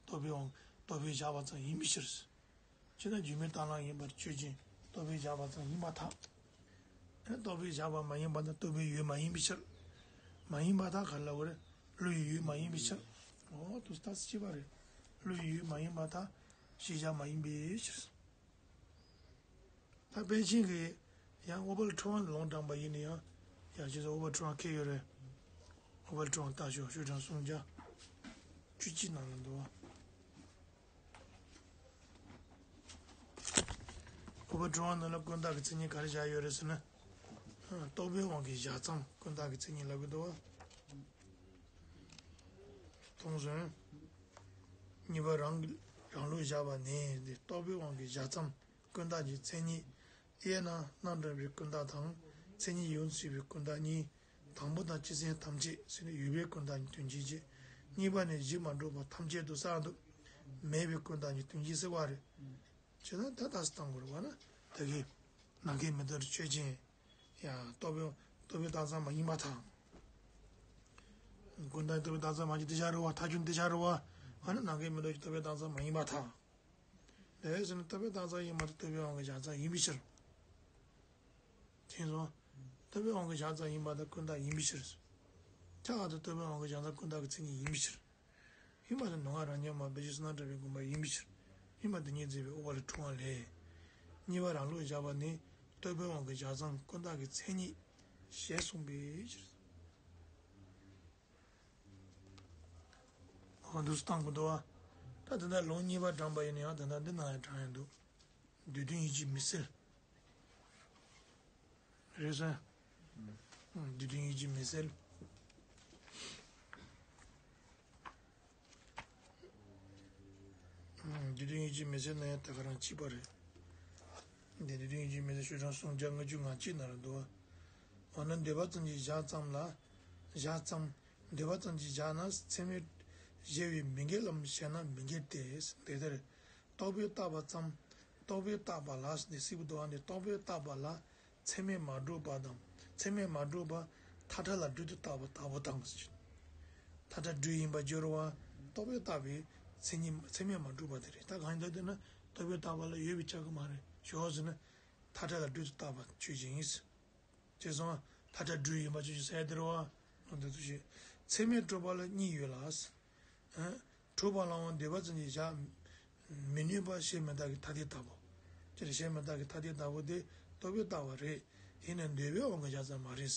རྟོག་པའི་དབང་རྟོག་པས་བཞག་པ་ཙམ་ཡིན་པའི་ཕྱིར། ཁྱེད་ན་རྒྱུ་མེད་རྟག་ལམ་ཡིན་པར་ཆོས་ཅན། རྟོག་པས་བཞག་པ་ཙམ་ཡིན་པར་ཐལ། རྟོག་པས་བཞག་པ་མ་ཡིན་པ་དང་རྟོག་པའི་ཡུལ་མ་ཡིན་པའི་ཕྱིར། མ་ཡིན་པར་ཐལ་ག་རེ་ལབ་དགོས་རེད། བློ་ཡི་ཡུལ་མ་ཡིན་པའི་ཕྱིར། འོ་དུ་ད་སྲིད་པ་རེད། བློ་ཡི་ཡུལ་མ་ཡིན་པར་ཐལ། ཤེས་བྱ་མ་ཡིན་པའི་ཕྱིར། ད་པཎ་ཆེན་གྱིས་ཡང་ཨུཏྤལ་ཁྲོ་བོ་ལུང་དྲངས་པ་ཡིན་ན་ཡང་། ཡང་ཅི་ཟེར་ཨུཏྤལ་ཁྲོ་བོ་ཁྱེར་ཡོད་རེད། ཨུཏྤལ་ཁྲོ་བོ་ལྟ་ཞོག་ཤོག་གྲངས་སུམ་བརྒྱ་བཅུ་གཅིག་ནང་ལ་འདུག་བ། ཨུཏྤལ་ཁྲོ་བོ་ནང་ལ་ཀུན་བརྟགས་ཀྱི་མཚན་ཉིད་ག་རེ་བཞག་ཡོད་རེད་ཟེར་ན། རྟོག་པའི་དབང་གིས་བཞག་ཙམ་ཀུན་བརྟགས་ཀྱི་མཚན་ཉིད་ལབ་ཀྱི་འདུག་བ། མཐོང་སོང་། གཉིས་པ་རང་རང་ལུགས་བཞག་པ་ནི་འདི་རྟོག་པའི་དབང་གིས་བཞག་ཙམ་ཀུན་བརྟགས་ཀྱི་མཚན་ཉིད། དབྱེ་ན་རྣམ་འདྲེན་པའི་ཀུན་བརྟགས་དང་མཚན་ཉིད་ཡོངས་སུ་ཤེས་པའི་ཀུན་བརྟགས་གཉིས། དང་པོ་དང་སྤྱི་མཚན་ཐམས་ཅད་ཟེར་ནས་ཡོད་པའི་ཀུན་བརྟགས་གཉིས་དོན་གཅིག་བྱས། གཉིས་པ་ནི་གཞི་མ་གྲུབ་པ་ཐམས་ཅད་དུ་བསགས་འདུག་མེད་པའི་ཀུན་བརྟགས་གཉིས་དོན་གཅིག་བསགས་པ་རེད། བྱས་ན་ད་ལྟ་སུ་བཏང་དགོས་རེད་བ་ན་ད་གིན་ནམ་མཁའི་མེ་ཏོག་ཆོས་ཅན། ཡང་རྟོག་པའི་རྟོག་པས་བཏགས་ཙམ་མ་ཡིན་པར་ཐལ། ཀུན་བརྟགས་རྟོག་པས་བཏགས་ཙམ་མ་ཡིན་དེ་བཞག་རེད་བ། ཐག་ཆོད་དེ་བཞག་རེད་བ། ཨ་ནི་ནམ་མཁའི་མེ་ཏོག་གི་རྟོག་པས་བཏགས་ཙམ་མ་ཡིན་པར་ཐལ། དེ་བས་ཟེར་ན་རྟོག་པས་བཏགས་ཙམ་ཡིན་པ་དེ་རྟོག་པའི་དབང་གིས་བཞག་ཙམ་ཡིན་པའི་ཕྱིར། མཁྱེན་སོང་། རྟོག་པའི་དབང་གིས་བཞག་ཙམ་ཡིན་པ་དེ་ཀུན་བརྟགས་ཡིན་པའི་ཕྱིར། ཁྱབ་པ་དེ་རྟོག་པའི་དབང་གིས་བཞག་ཙམ་ཀུན་བརྟགས་ཀྱི་མཚན་ཉིད་ཡིན་པའི་ཕྱིར། ཡིན་པ་དེ་མདོ་སྔགས་རབ་འབྱམས་པ་དཔེ་བྱད་ཕྱི་ནང་འགྲེལ་པའི་དགོངས་པ་ཡིན་པའི་ཕྱིར། ཡིན་པ་དེ་ཉིད་མཛད་པའི་ཨུཏྤལ་ཁྲོ་བོ་ལས། གཉིས་པ་རང་ལུགས་བཞག་པ་ནི་རྟོག་པའི་དབང་གིས་བཞག་ཙམ་ཀུན་བརྟགས་ཀྱི་མཚན་ཉིད་ཞེས་གསུངས་པའི་ཕྱིར། འོ་འདུག་སེ་བཏང་དགོས་འདུག་བ། ད་དེ་འདྲ་ལུང་གཉིས་པ་དྲངས་པ་ཡིན་ན་ཡང་དེ་འདྲ་འདི་ནང་ཡང་དྲངས་ཡོང་འདུག་བསྡུས་དོན་ཡིད་ཀྱིས་མི་གསལ། རེད་ཟེར། བསྡུས་དོན་ཡིད་ཀྱིས་མི་གསལ། བསྡུས་དོན་ཡིད་ཀྱིས་མི་གསལ་ན་ཡང་ད་ག་རང་གཅིག་པ་རེད། འདི་བསྡུས་དོན་ཡིད་ཀྱིས་མི་གསལ་ཤོག་གྲངས་སུམ་བརྒྱ་ལྔ་བཅུ་ང་གཅིག་ནང་ལ་འདུག་བ། འོ་ན་འདོད་པ་ཙམ་གྱིས་བཞག་ཙམ་ལ། བཞག་ཙམ། འདོད་པ་ཙམ་གྱིས་བཞག་ན་ཚད་མས་གཞལ་བས་མི་འགལ་ལམ་ཞེ་ན་མི་འགལ་ཏེ། དེ་ལྟར། རྟོག་པས་བཏགས་པ་ཙམ། རྟོག་པས་བཏགས་པ་ལ་འདི་སྲིད་པའི་འདུལ་བ་འདི་རྟོག་པས་བཏགས་པ་ལ་ཚད་མས་མ་གྲུབ་པ་དང་ཚད་མས་མ་གྲུབ་པ་མཐའ་བྲལ་ལ་སྦྲུལ་དུ་བཏགས་པ་ལྟ་བུ་དང་ཟེར། མཐའ་བྲལ་སྦྲུལ་ཡིན་པ་བརྗོད་རུང་བ་རྟོག་པས་བཏགས་པའི་མཚན་ཉིད་ཚད་མས་མ་གྲུབ་པ་དེ་རེད། ད་གང་ཡིན་ད་དེ་ན་རྟོག་པས་བཏགས་པ་ལ་ཡོད་པའི་ཆ་གི་མ་རེད་ཞོག་ཟེར་ན། མཐའ་བྲལ་ལ་སྦྲུལ་དུ་བཏགས་པ་ཆོས་ཅན་ཡིན། ཅེས་སོང་། མཐའ་བྲལ་སྦྲུལ་ཡིན་པ་ཆོས་ཅན་ཟེར་ཡ་དེ་རེད་བ། འོ་འདི་ཚོ་ཞེས། ཚད་མས་གྲུབ་པ་ལ་གཉིས་ཡོད་ལ། ཨ། གྲུབ་པ་ལའང་འདོད་པ་ཙམ་གྱིས་བཞག་མི་ནུས་པ་གཞལ་མི་བདག་གི་ཐ་དད་ལྟ་བུ། དེར་གཞལ་མི་བདག་གི་ཐ་དད་ལྟ་བུ་དེ་རྟོག་པས་བཏགས་པ་རེད། ཡིན་ནའང་འདོད་པའི་དབང་གིས་བཞག་ཙམ་མ་རེད།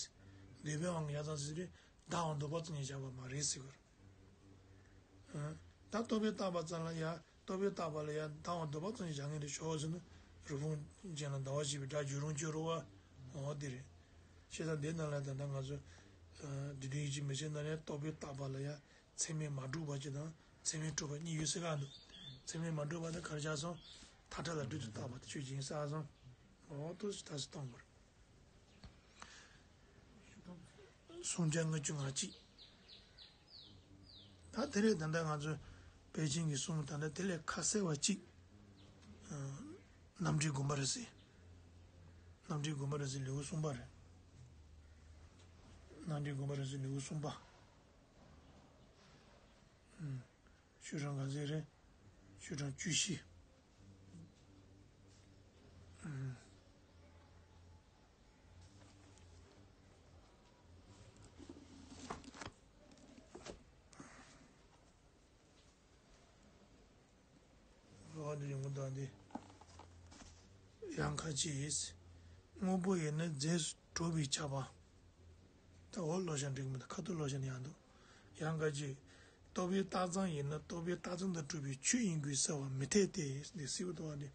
འདོད་པའི་དབང་གིས་བཞག་ཙམ་ཟེར་དུས་བདག་དབང་འདོད་པ་ཙམ་གྱིས་བཞག་པ་མ་རེད་ཟེར་དགོས། ཨ། ད་རྟོག་པས་བཏགས་པ་ཙམ་ལ་ཡང་རྟོག་པས་བཏགས་པ་ལ་ཡང་བདག་དབང་འདོད་པ་ཙམ་གྱིས་བཞག་མཁན་རེད་ཞོག་ཟེར་ན་རི་བོང་ཅན་ལ་ཟླ་བ་ཞེས་པའི་སྒྲ་བརྗོད་རུང་བརྗོད་རུང་བ། འོ་དེ་རེད། བྱས་ཙང་འདི་ནང་ལ་ད་ལྟ་ང་ཚོ་བསྡུས་དོན་ཡིད་ཀྱིས་མི་གསལ་ནང་ནས་རྟོག་པས་བཏགས་པ་ལ་ཡང་ཚད་མས་མ་གྲུབ་པ་ཅིག་དང་ཚད་མས་གྲུབ་པ་གཉིས་ཡོད་ཟེར་ག་འདུག་ཚད་མས་མ་གྲུབ་པ་དེ་ག་རེ་ཆགས་སོང་། མཐའ་བྲལ་ལ་སྦྲུལ་དུ་བཏགས་པ་དེ་ཆོས་ཅན་ཟེར་སོང་། འོ་དེ་ད་སུ་གཏོང་དགོས་རེད། སུམ་བརྒྱ་ལྔ་བཅུ་ང་གཅིག་ད་དེ་རེད། ད་ལྟ་ང་ཚོས་པཎ་ཆེན་གྱི་གསུང་ད་ལྟ་དེ་ལས་ཁ་གསལ་བ་གཅིག་རྣམ་འགྲེལ་དགོངས་པ་རབ་གསལ། རྣམ་འགྲེལ་དགོངས་པ་རབ་གསལ་ལེའུ་གསུམ་པ་རེད། རྣམ་འགྲེལ་དགོངས་པ་རབ་གསལ་ལེའུ་གསུམ་པ། ཨུམ། ཤོག་གྲངས་ག་ཚོད་རེད། ཤོག་གྲངས་བཅུ་བཞི། ཨུམ། འོ་འདི་ཡོང་གི་འདུག་འདི། ཡང་ཁ་ཅིག་དངོས་པོ་ཡིན་ན་རྫས་སུ་གྲུབ་པའི་ཁྱབ་པ། ད་འོ་ཀློག་བྱ་འགྲིག་མི་འདུག་ཁ་ཐུག་ཀློག་བྱ་ནི་ཡང་འདུག་ཡང་ཁ་ཅིག་རྟོག་པའི་རྟགས་ཙམ་ཡིན་ན་རྟོག་པའི་རྟགས་ཙམ་དུ་གྲུབ་པའི་ཆོས་ཡིན་དགོས་ཟེར་བ་མི་འཐད་དེ། འདི་སྲིད་པ་ལྟ་བ་འདི།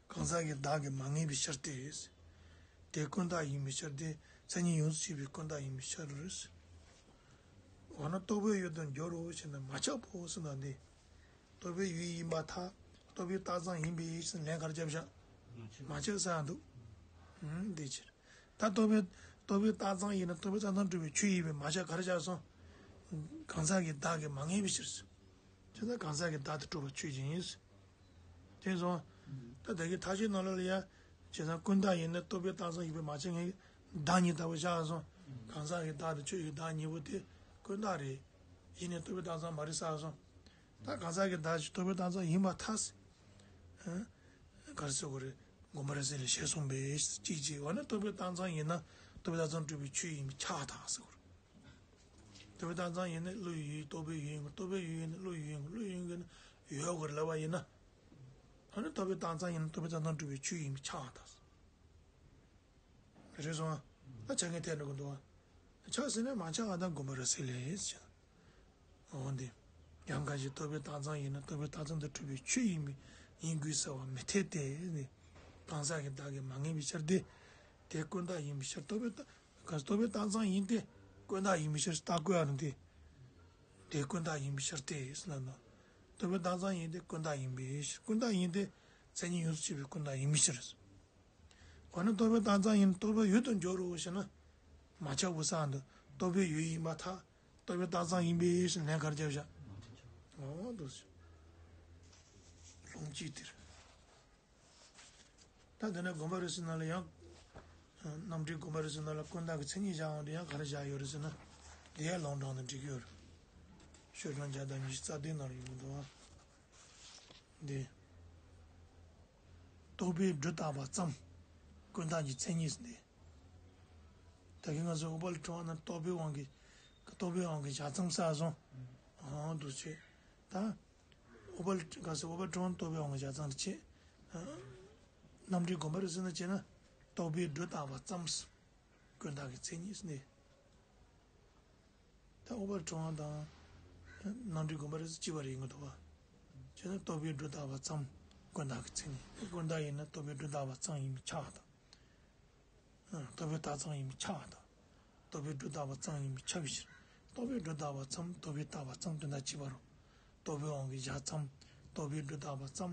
གང་ཟག་གི་བདག་གིས་མ་ངེས་པའི་ཕྱིར་ཏེ། དེ་ཀུན་བཏགས་ཡིན་པའི་ཕྱིར་ཏེ། མཚན་ཉིད་ཡོངས་སུ་གཅོད་པའི་ཀུན་བཏགས་ཡིན་པའི་ཕྱིར། འོ་ན་རྟོག་པའི་ཡུལ་དུ་འགྱུར་རོ་ཞེ་ན་མ་ཁྱབ་བོ་ཟེར་ན་འདི། རྟོག་པའི་ཡུལ་ཡིན་པར་ཐལ། རྟོག་པའི་རྟགས་ཙམ་ཡིན་པའི་ཕྱིར་ལན་ག་རེ་བརྒྱབ་བཞག་མ་ཁྱབ་ཟེར་འདུག་ཨང་། འདི་ཕྱིར། ད་རྟོག་པའི་རྟོག་པའི་རྟགས་ཙམ་ཡིན་ན་རྟོག་པའི་རྟགས་ཙམ་གྲུབ་པའི་ཆོས་ཡིན་པས་མ་ཁྱབ་ག་རེ་བཞག་སོང་། གང་ཟག་གི་བདག་གིས་མ་ངེས་པའི་ཕྱིར། དེ་ལྟར་གང་ཟག་གི་བདག་ཏུ་གྲུབ་པ་ཆོས་ཅན། དེ་སོང་། ད་དེ་གི་ཐ་ཤལ་ནང་ལོགས་ལ་ཡ། བྱས་ཙང་ཀུན་བཏགས་ཡིན་ན་རྟོག་པའི་རྟགས་ཙམ་ཡིན་པས་མ་ཁྱབ་ངེས་བདག་ཉིད་ལྟ་བུ་བཞག་སོང་། གང་ཟག་གི་བདག་དང་ཆོས་ཀྱི་བདག་གཉིས་པོ་དེ་ཀུན་བཏགས་རེད། ཡིན་ནའི་རྟོག་པའི་རྟགས་ཙམ་མ་རེད་ཟེར་སོང་། ད་གང་ཟག་གི་བདག་ཅིག་རྟོག་པའི་རྟགས་ཙམ་ཡིན་པར་ཐལ། ག་རེ་ཟེར་དགོས་རེད། དགོངས་པ་རབ་གསལ་ལས་ཞེས་གསུངས་པས་གཅིག་བྱས། འོ་ན་རྟོག་པའི་རྟགས་ཙམ་ཡིན་ན་རྟོག་པའི་རྟགས་ཙམ་གྲུབ་པའི་ཆོས་ཡིན་པས་ཁྱབ་པར་ཐལ་ཟེར་དགོས་རེད། རྟོག་པའི་རྟགས་ཙམ་ཡིན་ན་བློ་ཡི་ཡུལ་རྟོག་པའི་ཡུལ་ཡིན་དགོས། རྟོག་པའི་ཡུལ་ཡིན་ན་བློ་ཡི་ཡུལ་ཡིན་དགོས། བློ་ཡི་ཡུལ་ཡིན་དགོས་ལབ་པ་ཡིན་ན། ཨ་ནི་རྟོག་པའི་རྟགས་ཙམ་ཡིན་ན་རྟོག་པའི་རྟགས་ཙམ་གྲུབ་པའི་ཆོས་ཡིན་པས་ཁྱབ་པར་ཐལ། རེད་སོང་ཨ། ད་ཆ་ངེས་ཐལ་འགྲོ་གི་འདུག་ཨ། ཁྱབ་ཟེར་ན་མ་ཁྱབ་པ་དང་དགོངས་པ་རབ་གསལ་ལས་ཟེར། འོ་འདི། ཡང་གང་ཞིག་རྟོག་པའི་རྟགས་ཙམ་ཡིན་ན་རྟོག་པའི་རྟགས་ཙམ་དུ་གྲུབ་པའི་ཆོས་ཡིན་པས་ཡིན་དགོས་ཟེར་བ་མི་འཐད་དེ། གང་ཟག་གི་བདག་གིས་མ་ངེས་པའི་ཕྱིར་ཏེ། དེ་ཀུན་བཏགས་ཡིན་པའི་ཕྱིར། རྟོག་པའི་རྟགས། ག་རྟོག་པའི་རྟགས་ཙམ་ཡིན་ཏེ། ཀུན་བཏགས་ཡིན་པའི་ཕྱིར་རྟགས་བཀོད་པ་རུང་སྟེ། དེ་ཀུན་བཏགས་ཡིན་པའི་ཕྱིར་ཏེ་ཟེར་ལབ་ན། རྟོག་པའི་རྟགས་ཙམ་ཡིན་ཏེ་ཀུན་བཏགས་ཡིན་པའི་ཕྱིར། ཀུན་བཏགས་ཡིན་ཏེ། མཚན་ཉིད་ཡོངས་སུ་གཅོད་པའི་ཀུན་བཏགས་ཡིན་པའི་ཕྱིར། འོ་ན་རྟོག་པའི་རྟགས་ཙམ་ཡིན་རྟོག་པའི་ཡུལ་དུ་འགྱུར་རོ་ཞེ་ན། མ་ཁྱབ་བོ་ཟེར་འདུག་རྟོག་པའི་ཡུལ་ཡིན་པར་ཐལ། རྟོག་པའི་རྟགས་ཙམ་ཡིན་པའི་ཕྱིར་ལན་ག་རེ་བརྒྱབ་བཞག་འོ་འདུག་སེ། ལུང་གཅིག་དེར། ད་དེ་ནས་དགོངས་པ་རབ་གསལ་ནང་ལ་ཡང་། རྣམ་འགྲེལ་དགོངས་པ་རབ་གསལ་ནང་ལ་ཀུན་བཏགས་ཀྱི་མཚན་ཉིད་བཞག་འོང་དུས་ཡང་ག་རེ་བཞག་ཡོད་རེད་ཟེར་ན། དེ་ཡང་ལུང་དྲངས་ནས་འགྲིག་གི་ཡོད་རེད། ཤོག་གྲངས་བརྒྱ་དང་ཉི་ཤུ་རྩ་བདུན་ནང་ལ་ཡོང་གི་འདུག་ཨ། འདི། རྟོག་པས་སྒྲུབ་བཏགས་པ་ཙམ། ཀུན་བཏགས་ཀྱི་མཚན་ཉིད་ཟེར་འདི། ད་གིན་ང་ཚོས་འོད་དཔག་ལས་གྲུབ་པ་ན་རྟོག་པའི་དབང་གིས། རྟོག་པའི་དབང་གིས་བཞག་ཙམ་ཟེར་སོང་། འོ་འདུག་སེ། ད། འོད་དཔག་ལས་ག་ཟེར། འོད་དཔག་ལས་གྲུབ་པ་ན་རྟོག་པའི་དབང་གིས་བཞག་ཙམ་དེ་བྱས། རྣམ་འགྲེལ་དགོངས་པ་རབ་གསལ་ནང་བྱས་ན། རྟོག་པས་སྒྲུབ་བཏགས་པ་ཙམ། ཀུན་བཏགས་ཀྱི་མཚན་ཉིད་ཟེར་འདི། ད་འོད་དཔག་ལས་གྲུབ་པ་དང་། རྣམ་འགྲེལ་དགོངས་པ་རབ་གསལ་གཅིག་པ་རེད་ཡིན་གྱི་འདུག་བ། བྱས་ན་རྟོག་པས་སྒྲུབ་བཏགས་པ་ཙམ། ཀུན་བཏགས་ཀྱི་མཚན་ཉིད། ཀུན་བཏགས་ཡིན་ན་རྟོག་པས་སྒྲུབ་བཏགས་པ་ཙམ་ཡིན་པས་ཁྱབ་པར་ཐལ། རྟོག་པའི་རྟགས་ཙམ་ཡིན་པས་ཁྱབ་པར་ཐལ། རྟོག་པས་སྒྲུབ་བཏགས་པ་ཙམ་ཡིན་པས་ཁྱབ་པའི་ཕྱིར། རྟོག་པས་སྒྲུབ་བཏགས་པ་ཙམ། རྟོག་པས་བཏགས་པ་ཙམ་དོན་དག་གཅིག་པ་རེད། རྟོག་པའི་དབང་གིས་བཞག་ཙམ། རྟོག་པས་སྒྲུབ་བཏགས་པ་ཙམ།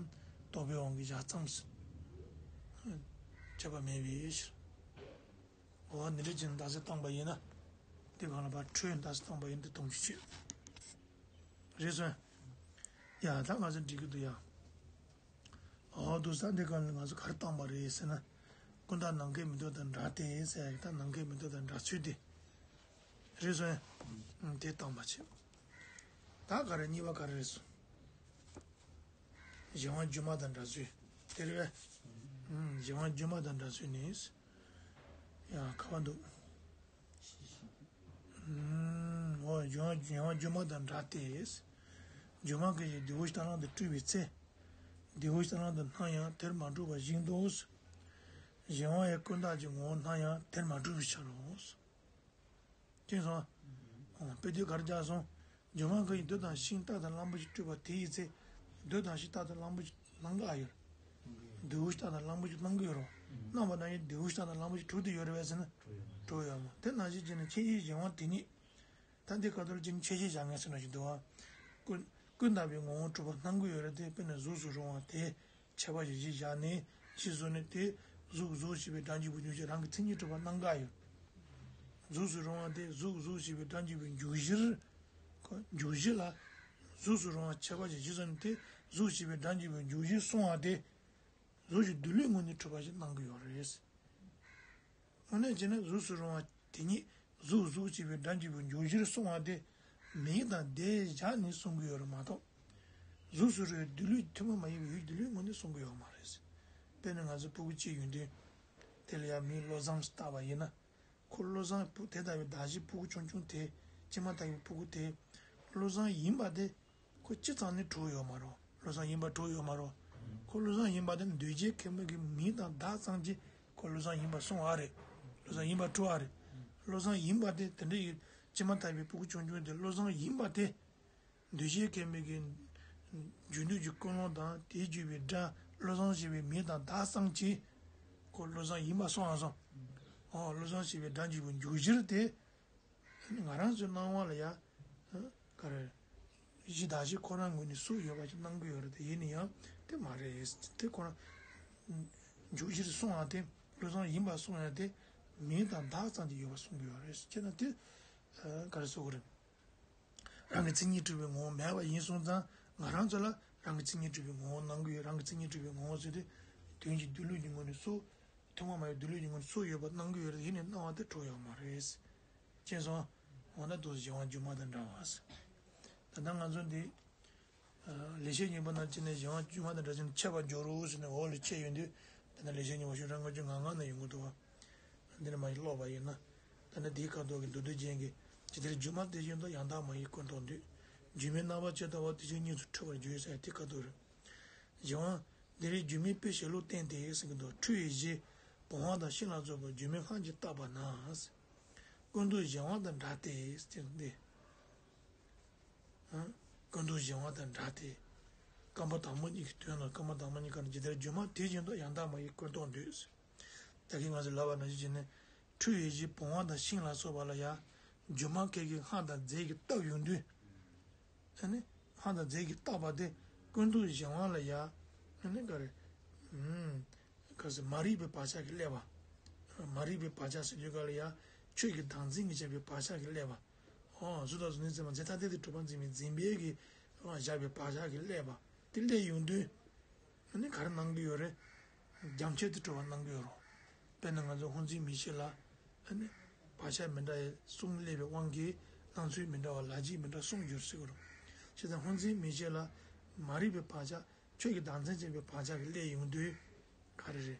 རྟོག་པའི་དབང་གིས་བཞག་ཙམ་ཟེར། ཁྱབ་པ་མེད་པའི་ཕྱིར། འོ་འདི་འདྲ་བྱས་ནས་རྟགས་གསལ་བཏང་པ་ཡིན་ན། དེ་གང་ལ་ཕར་འཕྲོས་རྟགས་གསལ་བཏང་པ་ཡིན་ན་དེ་སྟོང་ཆ་ཆོད། རེད་སོང་། ཡ་ད་ང་ཚོ་འགྲིག་གི་འདུག་ཡ། འོ་འདུག་ས། འདི་གང་ལ་ང་ཚོ་ག་རེ་བཏང་པ་རེད་ཟེར་ན། ཀུན་བཏགས་ནམ་མཁའི་མེ་ཏོག་དང་འདྲ་སྟེ་ཟེར་ཡ་གི་ད་ནམ་མཁའི་མེ་ཏོག་དང་འདྲ་ཚུལ་དེ། རེད་སོང་། ཨང་། དེ་བཏང་པ་བྱེད། ད་ག་རེ་གཉིས་པ་ག་རེ་རེད་སོང་། གཞན་དབང་སྒྱུ་མ་དང་འདྲ་ཚུལ། དེ་རེད་པས། ཨང་། གཞན་དབང་སྒྱུ་མ་དང་འདྲ་ཚུལ་ནི། ཡ་ག་བ་འདུག་ཨང་། འོ་གཞན་དབང་སྒྱུ་མ་དང་འདྲ་སྟེ། སྒྱུ་མ་སྐད་ཅིག་རྡེའུ་ཞིག་རྟ་གླང་དུ་སྤྲུལ་བའི་ཚེ། རྡེའུ་ཞིག་རྟ་གླང་དུ་སྣང་ཡང་དེར་མ་གྲུབ་པ་བཞིན་དུ། གཞན་དབང་ཡང་ཀུན་བཏགས་ཀྱི་ངོ་བོ་སྣང་ཡང་དེར་མ་གྲུབ་པའི་ཕྱིར་རོ། ཅེས་སོ། དཔེ་དེ་གར་བཞག་སོང་། སྒྱུ་མ་སྐད་ཅིག་རྡོ་དང་ཤིང་རྟ་དང་གླང་པོ་ཆེ་སྤྲུལ་པ་དེ་ཡི་ཚེ། རྡོ་དང་ཤིང་རྟ་དང་གླང་པོ་ཆེ་སྣང་གི་ཨ་ཡོད། རྡེའུ་ཤིང་རྟ་དང་གླང་པོ་ཆེ་སྣང་གི་ཡོད་རོ། སྣང་བ་ན་ཡང་རྡེའུ་ཤིང་རྟ་དང་གླང་པོ་ཆེ་གྲུབ་ཏུ་ཡོད་རེད་པས་ཟེར་ན། གྲུབ་ཡོད་མོ། དེ་ནང་བཞིན་བྱས་ནས་ཁྱད་ཆོས་གཞན་དབང་དེ་ཉིད། ད་འདི་ཁ་ཐོར་གྱི་ཁྱད་ཆོས་བཞག་མཁན་ཟེར་ན་ཞིག་འདུག་བ། ཀུན་ཀུན་བཏགས་པའི་ངོ་བོ་གྲུབ་པ་སྣང་གི་ཡོད་རེད་དེ། དཔེར་ན་གཟུགས་སུ་རུང་བ་དེ་ཁྱད་པར་གྱི་གཞི་བཞག་ནས་ཕྱིས་སུ་ནི་དེ་གཟུགས་གཟུགས་ཞེས་པའི་སྒྲ་འཇུག་པའི་འཇུག་གཞི་རང་གི་མཚན་ཉིད་གྲུབ་པ་སྣང་གི་ཡོད། གཟུགས་སུ་རུང་བ་དེ་གཟུགས་གཟུགས་ཞེས་པའི་སྒྲ་འཇུག་པའི་འཇུག་གཞིར། འཇུག་གཞི་ལ། གཟུགས་སུ་རུང་བ་ཁྱད་པར་གྱི་གཞི་སོང་ནས་དེ་གཟུགས་ཞེས་པའི་སྒྲ་འཇུག་པའི་འཇུག་གཞིར་སོང་བ་དེ། གཟུགས་ཀྱི་སྡོད་ལུགས་ངོས་ནས་གྲུབ་པ་ཞིག་སྣང་གི་ཡོད་རེད། དངོས་གནས་བྱས་ན་གཟུགས་སུ་རུང་བ་དེ་ཉིད་གཟུགས་གཟུགས་ཞེས་པའི་སྒྲ་འཇུག་པའི་འཇུག་གཞིར་སོང་བ་དེ། མིང་དང་བརྡས་བཞག་ནས་གསུང་གི་ཡོད་རེད་མ་གཏོགས། གཟུགས་སུ་རུང་བའི་སྡོད་ལུགས་ཐུན་མོང་མ་ཡིན་པའི་ཡུལ་གྱི་སྡོད་ལུགས་ངོས་ནས་གསུང་གི་ཡོད་མ་རེད། དཔེར་ན་ང་ཚོ་ཕྲུ་གུ་གཅིག་ཡོད་དུས། དེ་ལ་ཡང་མིང་བློ་བཟང་ཞིག་བཏགས་པ་ཡིན་ན། ཁོ་བློ་བཟང་བུ་དེ་ལྟ་བུའི་གདགས་གཞི་ཕྲུ་གུ་ཆུང་ཆུང་དེ། སྐྱེས་མ་ཐག་པའི་ཕྲུ་གུ་དེ། བློ་བཟང་ཡིན་པ་དེ། ཁོ་སྤྱི་ཚང་ནས་གྲུབ་ཡོད་མ་རེད། བློ་བཟང་ཡིན་པ་གྲུབ་ཡོད་མ་རེད། ཁོ་བློ་བཟང་ཡིན་པ་དེ་འདུས་བྱས་ཁེ་མོ་གི་མིང་དང་བརྡ་ཙམ་གྱིས་ཁོ་བློ་བཟང་ཡིན་པ་སོང་བ་རེད། བློ་བཟང་ཡིན་པ་གྲུབ་བ་རེད། བློ་བཟང་ཡིན་པ་དེ་དེ་འདྲ་ཡི་སྐྱེས་མ་ཐག་པའི་ཕྲུ་གུ་ཆུང་ཆུང་དེ་བློ་བཟང་ཡིན་པ་དེ། འདུས་བྱས་ཁེ་མོ་གི་རྒྱུ་འདོད་ཀྱི་ཀུན་སློང་དང་དེས་བརྗོད་པའི་སྒྲ། བློ་བཟང་ཞེས་པའི་མིང་དང་བརྡ་ཙམ་གྱིས་ཁོ་བློ་བཟང་ཡིན་པ་སོང་བ་སོང་། ཨོ་བློ་བཟང་ཞེས་པའི་སྒྲ་འཇུག་པའི་འཇུག་གཞིར་དེ། ང་རང་ཚོའི་སྣང་བ་ལ་ཡ། ག་རེ། གཞི་བདག་གཞི་ཁོ་རང་ངོས་ནས་སུ་ཡོད་པ་ཞིག་སྣང་གི་ཡོད་རེད་དེ་ཡིན་ན་ཡང་དེ་མ་རེད་དེ་ཁོ་རང་། འཇུག་གཞིར་སོང་བ་དེ་བློ་བཟང་ཡིན་པ་སོང་ཡ་དེ་མིང་དང་བརྡ་ཙམ་གྱིས་ཡོད་པ་གསུང་གི་ཡོད་རེད་ཅེ་ན་དེ། ག་རེ་ཟེར་དགོས་རེད། རང་གི་མཚན་ཉིད་གྲུབ་པའི་ངོ་བོ་མེད་པ་ཡིན་སོང་ཙང་ང་རང་ཚོ་ལ་རང་གི་མཚན་ཉིད་གྲུབ་པའི་ངོ་བོ་སྣང་གི་ཡོད། རང་གི་མཚན་ཉིད་གྲུབ་པའི་ངོ་བོ་ཟེར་དུས་དོན་གྱི་སྡོད་ལུགས་ཀྱི་ངོས་ནས་སུ། ཐུན་མོང་མ་ཡིན་པའི་སྡོད་ལུགས་ཀྱི་ངོས་ནས་སུ་ཡོད་པ་སྣང་གི་ཡོད་རེད་ཡིན་ནའི་སྣང་བ་དེ་གྲུབ་ཡོད་མ་རེད། ཅེས་སོང་། འོ་ན་དུ་གཞན་དབང་སྒྱུ་མ་དང་འདྲ་བ། ད་ལྟ་ང་ཚོ་འདི། ལེགས་བཤད་སྙིང་པོ་ནང་བྱས་ནས་གཞན་དབང་སྒྱུ་མ་དང་འདྲ་བྱས་ནས་འཆད་པར་འགྱུར་རོ་ཟེར་ནས་འོག་ལ་འཆད་ཡོང་དུས། དེ་ནས་ལེགས་བཤད་སྙིང་པོ་ཤོག་གྲངས་ལྔ་བཅུ་ང་ལྔ་ན་ཡོང་གི་འདུག་བ། འདི་ནས་མ་ཡིན་ཀློག་པ་ཡིན་ན། ད་ནི་དེའི་ཁ་ཐོག་གི་མདོ་སྡེ་རྒྱན་གྱི་ཇི་ལྟར་སྒྱུ་མ་དེ་བཞིན་དུ་ཡང་དག་མ་ཡིན་ཀུན་རྟོག་འདོད། སྒྱུ་མའི་རྣམ་པ་ཇི་ལྟ་བ་དེ་བཞིན་ཉིད་དུ་འཁྲུལ་པར་འགྱུར་ཟེར་དེ་ཁ་ཐོག་རེད། གཞན་དབང་། འདི་རེད་སྒྱུ་མའི་དཔེ་བྱེད་ལུགས་བསྟན་ཏེ་ཟེར་གྱི་འདུག་འཁྲུལ་བའི་གཞི། བུང་བ་དང་ཤིང་ལ་སོགས་པ་སྒྱུ་མའི་སྔགས་ཀྱིས་བཏགས་པ་ན། ཀུན་རྟོག་གཞན་དབང་དང་འདྲ་སྟེ་ཟེར་ཏེ། ཀུན་རྟོག་གཞན་དབང་དང་འདྲ་སྟེ། རྐང་པ་དང་པོ་གཉིས་ཀྱི་དོན་ལ་རྐང་པ་དང་པོ་གཉིས་ཀ་ནི་ཇི་ལྟར་སྒྱུ་མ་དེ་བཞིན་དུ་ཡང་དག་མ་ཡིན་ཀུན་རྟོག་འདོད། ད་གིན་ང་ཚོས་ལབ་པ་ནང་བཞིན་བྱས་ནས་འཁྲུལ་བའི་གཞི་བུང་བ་དང་ཤིང་ལ་སོགས་པ་ལ་ཡང་སྒྱུ་མ་སྐད་ཀྱི་སྔགས་དང་རྫས་ཀྱིས་བཏབ་ཡོང་དུས། ཨ་ནི་སྔགས་དང་རྫས་ཀྱིས་བཏབ་པ་དེ་ཀུན་རྟོག་གཞན་དབང་ལ་ཡང་ཨ་ནི་ག་རེ། ཨུམ། ག་ཟེར་མ་རིག་པའི་བག་ཆགས་ཀྱིས་བསླད་པ། མ་རིག་པའི་བག་ཆགས་ཟེར་དུས་ག་ལ་ཡང་ཆོས་ཀྱི་བདག་འཛིན་གྱིས་བྱས་པའི་བག་ཆགས་ཀྱིས་བསླད་པ། ཨོ་གཟུགས་དང་གཟུགས་ནས་བརྩམས་པ་རྫས་ཐ་དད་དུ་གྲུབ་པར་འཛིན་པའི་འཛིན་པའི་གི་བཞག་པའི་བག་ཆགས་ཀྱིས་བསླད་པ་དེ་བསླད་ཡོང་དུས། ཨ་ནི་ག་རེ་སྣང་གི་ཡོད་རེད། རྒྱ་མཚོ་དེ་གྲུབ་པ་སྣང་གི་ཡོད་རེད། དཔེར་ན་ང་ཚོ་སྔོ་འཛིན་མིག་ཤེས་ལ། ཨ་ནི། བག་ཆགས་མི་འདྲ་བའི་གསུམ་སླེབས་པའི་དབང་གིས་སྣང་ཚུལ་མི་འདྲ་བ་ལ་ལོ་རྒྱུས་མི་འདྲ་གསུམ་འགྱུར་སྲིད་ཀྱི་རེད། བྱས་ཙང་སྔོ་འཛིན་མིག་ཤེས་ལ། མ་རིག་པའི་བག་ཆགས་ཆོས་ཀྱི་བདག་འཛིན་ཅན་པའི་བག་ཆགས་ཀྱིས་བསླད་ཡོང་དུས། ག་རེ་རེད།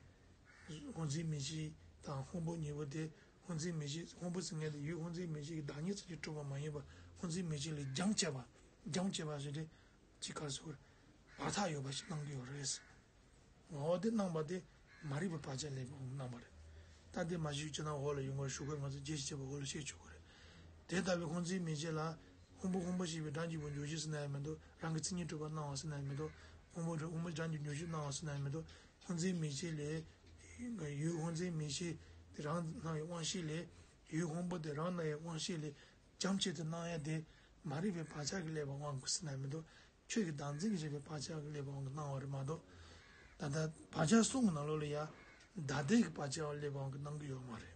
སྔོ་འཛིན་མིག་ཤེས་དང་སྔོན་པོ་གཉིས་པོ་དེ་སྔོ་འཛིན་མིག་ཤེས་སྔོན་པོ་ཟེར་མཁན་དེ་ཡུལ་སྔོ་འཛིན་མིག་ཤེས་ཀྱི་བདག་ཉིད་ཙམ་གྱིས་གྲུབ་པ་མ་ཡིན་པར་སྔོ་འཛིན་མིག་ཤེས་ལས་རྒྱ་ཆེ་བ། རྒྱ་ཆེ་བ་ཞིག་རེད། ཅིག་ག་རེ་ཟེར་དགོས་རེད། བར་ཐག་ཡོད་པ་ཞིག་སྣང་གི་ཡོད་རེད། འོ་དེ་སྣང་བ་དེ་མ་རིག་པའི་བག་ཆགས་ལས་སྣང་བ་རེད། ད་དེ་མ་ཞིག་ཅི་ན་འོག་ལ་ཡོང་བར་ཞུ་དགོས་ང་ཚོ་རྒྱས་ཤིག་བྱས་པ་འོག་ལ་ཤེས་ཆོག་གི་རེད། དེ་ལྟ་བུའི་སྔོ་འཛིན་མིག་ཤེས་ལ་སྔོན་པོ་སྔོན་པོ་ཞེས་པའི་སྒྲ་འཇུག་པའི་འཇུག་གཞི་ཟེར་ན་ཡང་མི་འདུག་རང་གི་མཚན་ཉིད་གྲུབ་པ་སྣང་བ་ཟེར་ན་ཡང་མི་འདུག་སྔོན་པོ་སྔོན་པོ་སྒྲ་འཇུག་འཇུག་གཞི་སྣང་བ་ཟེར་ན་ཡང་མི་འདུག་སྔོ་འཛིན་མིག་ཤེས་ལས། ཡུལ་སྔོ་འཛིན་མིག་ཤེས་དེ་རང་སྣང་བའི་དབང་ཤེས་ལས། ཡུལ་སྔོན་པོ་དེ་རང་སྣང་བའི་དབང་ཤེས་ལས། རྒྱ་ཆེ་དུ་སྣང་ཡ་དེ་མ་རིག་པའི་བག་ཆགས་ཀྱིས་བསླད་པའི་དབང་གིས་ཟེར་ན་མི་འདུག་ཆོས་ཀྱི་བདག་འཛིན་གྱིས་བྱས་པའི་བག་ཆགས་ཀྱིས་བསླད་པའི་དབང་གིས་སྣང་བ་རེད་མ་གཏོགས། ད་ལྟ་བག་ཆགས་གསུམ་གྱི་ནང་ལོགས་ལ་ཡ། བདག་ལྟའི་གི་བག་ཆགས་བསླད་པའི་དབང་གིས་སྣང་གི་ཡོད་མ་རེད།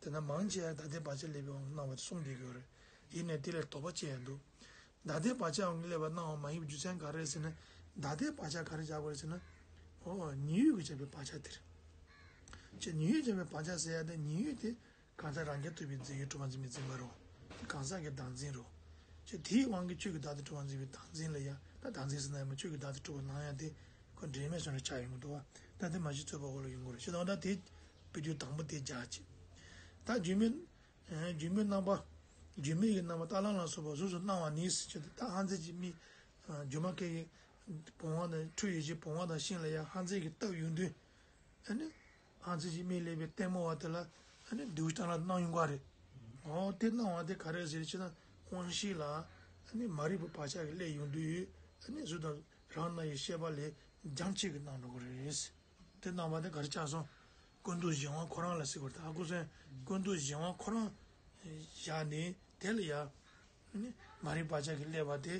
དེ་ན་མང་ཆེ་བ་བདག་ལྟའི་བག་ཆགས་བསླད་པའི་དབང་གིས་སྣང་བ་དེ་གསུངས་བསྡད་ཀྱི་ཡོད་རེད། ཡིན་ནའི་དེ་ལས་དོགས་པ་ཅི་ཡང་འདུག་བདག་ལྟའི་བག་ཆགས་དབང་གིས་བསླད་པ་སྣང་བ་མ་ཡིན་པའི་རྒྱུ་མཚན་ག་རེ་རེད་ཟེར་ན། བདག་ལྟའི་བག་ཆགས་ག་རེ་བཞག་པ་རེད་ཟེར་ན། ཨོ་ཉེ་ཡོད་ཀྱིས་བྱས་པའི་བག་ཆགས་དེ་རེད། ཅེས་ཉེ་ཡོད་བྱས་པའི་བག་ཆགས་ཟེར་ཡ་དེ་ཉེ་ཡོད་དེ། གང་ཟག་རང་རྐྱ་ཐུབ་པའི་རྫས་ཡོད་གྲུབ་པར་འཛིན་པའི་འཛིན་པ་རོ། དེ་གང་ཟག་གི་བདག་འཛིན་རོ། ཅེས་དེའི་དབང་གིས་ཆོས་ཀྱི་བདག་ཏུ་གྲུབ་པར་འཛིན་པའི་བདག་འཛིན་ལ་ཡང་ད་བདག་འཛིན་ཟེར་ན་ཡང་མི་ཆོས་ཀྱི་བདག་ཏུ་གྲུབ་པར་སྣང་ཡང་དེ་ཁོ་འབྲེལ་མེད་བཟོ་འདྲ་ཆགས་ཡོང་གི་འདུག་བ། ད་དེ་མ་གཞི་རྩོད་པ་འོག་ལ་ཡོང་གི་རེད་ཤེས་དང་ད་དེ་བེད་སྤྱོད་དང་པོ་དེ་རྒྱག་ཅིག་ད་སྒྱུ་མའི་སྒྱུ་མའི་རྣམ་པ་སྒྱུ་མའི་གི་རྣམ་པ་རྟ་གླང་ལ་སོགས་པ་གཟུགས་སུ་སྣང་བ་ནི་ཟེར་ཅེས་ད་ཧང་ཚེ་གྱི་མི་སྒྱུ་མ་སྐད་ཀྱི་བུང་བ་དང་འཁྲུལ་ཡོད་ཀྱི་བུང་བ་དང་ཤིང་ལ་ཡང་ཧང་ཚེ་གི་བཏབ་ཡོང་དུས། ཨ་ནི། ཨང་རྩིས་ཀྱི་མིག་སླེབས་པའི་ལྟད་མོ་བ་དེ་ལ་ཨ་ནི་སྡུག་ཅག་ལ་སྣང་ཡོང་ག་རེད། འོ་དེ་སྣང་བ་དེ་ག་རེ་ཟེར་ཕྱིན་ན་དབང་ཤེས་ལ་ཨ་ནི་མ་རིག་པའི་བག་ཆགས་ཀྱིས་སླེབས་ཡོང་དུས་ཨ་ནི་གཟུགས་དང་རང་སྣང་བའི་ཤེས་པ་ལས་རྒྱ་ཆེ་གི་སྣང་འགྲོ་གི་རེད། དེ་སྣང་བ་དེ་ག་རེ་ཆགས་སོང་། ཀུན་རྟོག་གཞན་དབང་ཁོ་རང་ལ་ཟེར་བར་ད་ཧ་གོ་སོང་། ཀུན་རྟོག་གཞན་དབང་ཁོ་རང་བཞག་ནས་དེ་ལ་ཡ་ཨ་ནི་མ་རིག་བག་ཆགས་ཀྱིས་སླེབས་པ་དེ་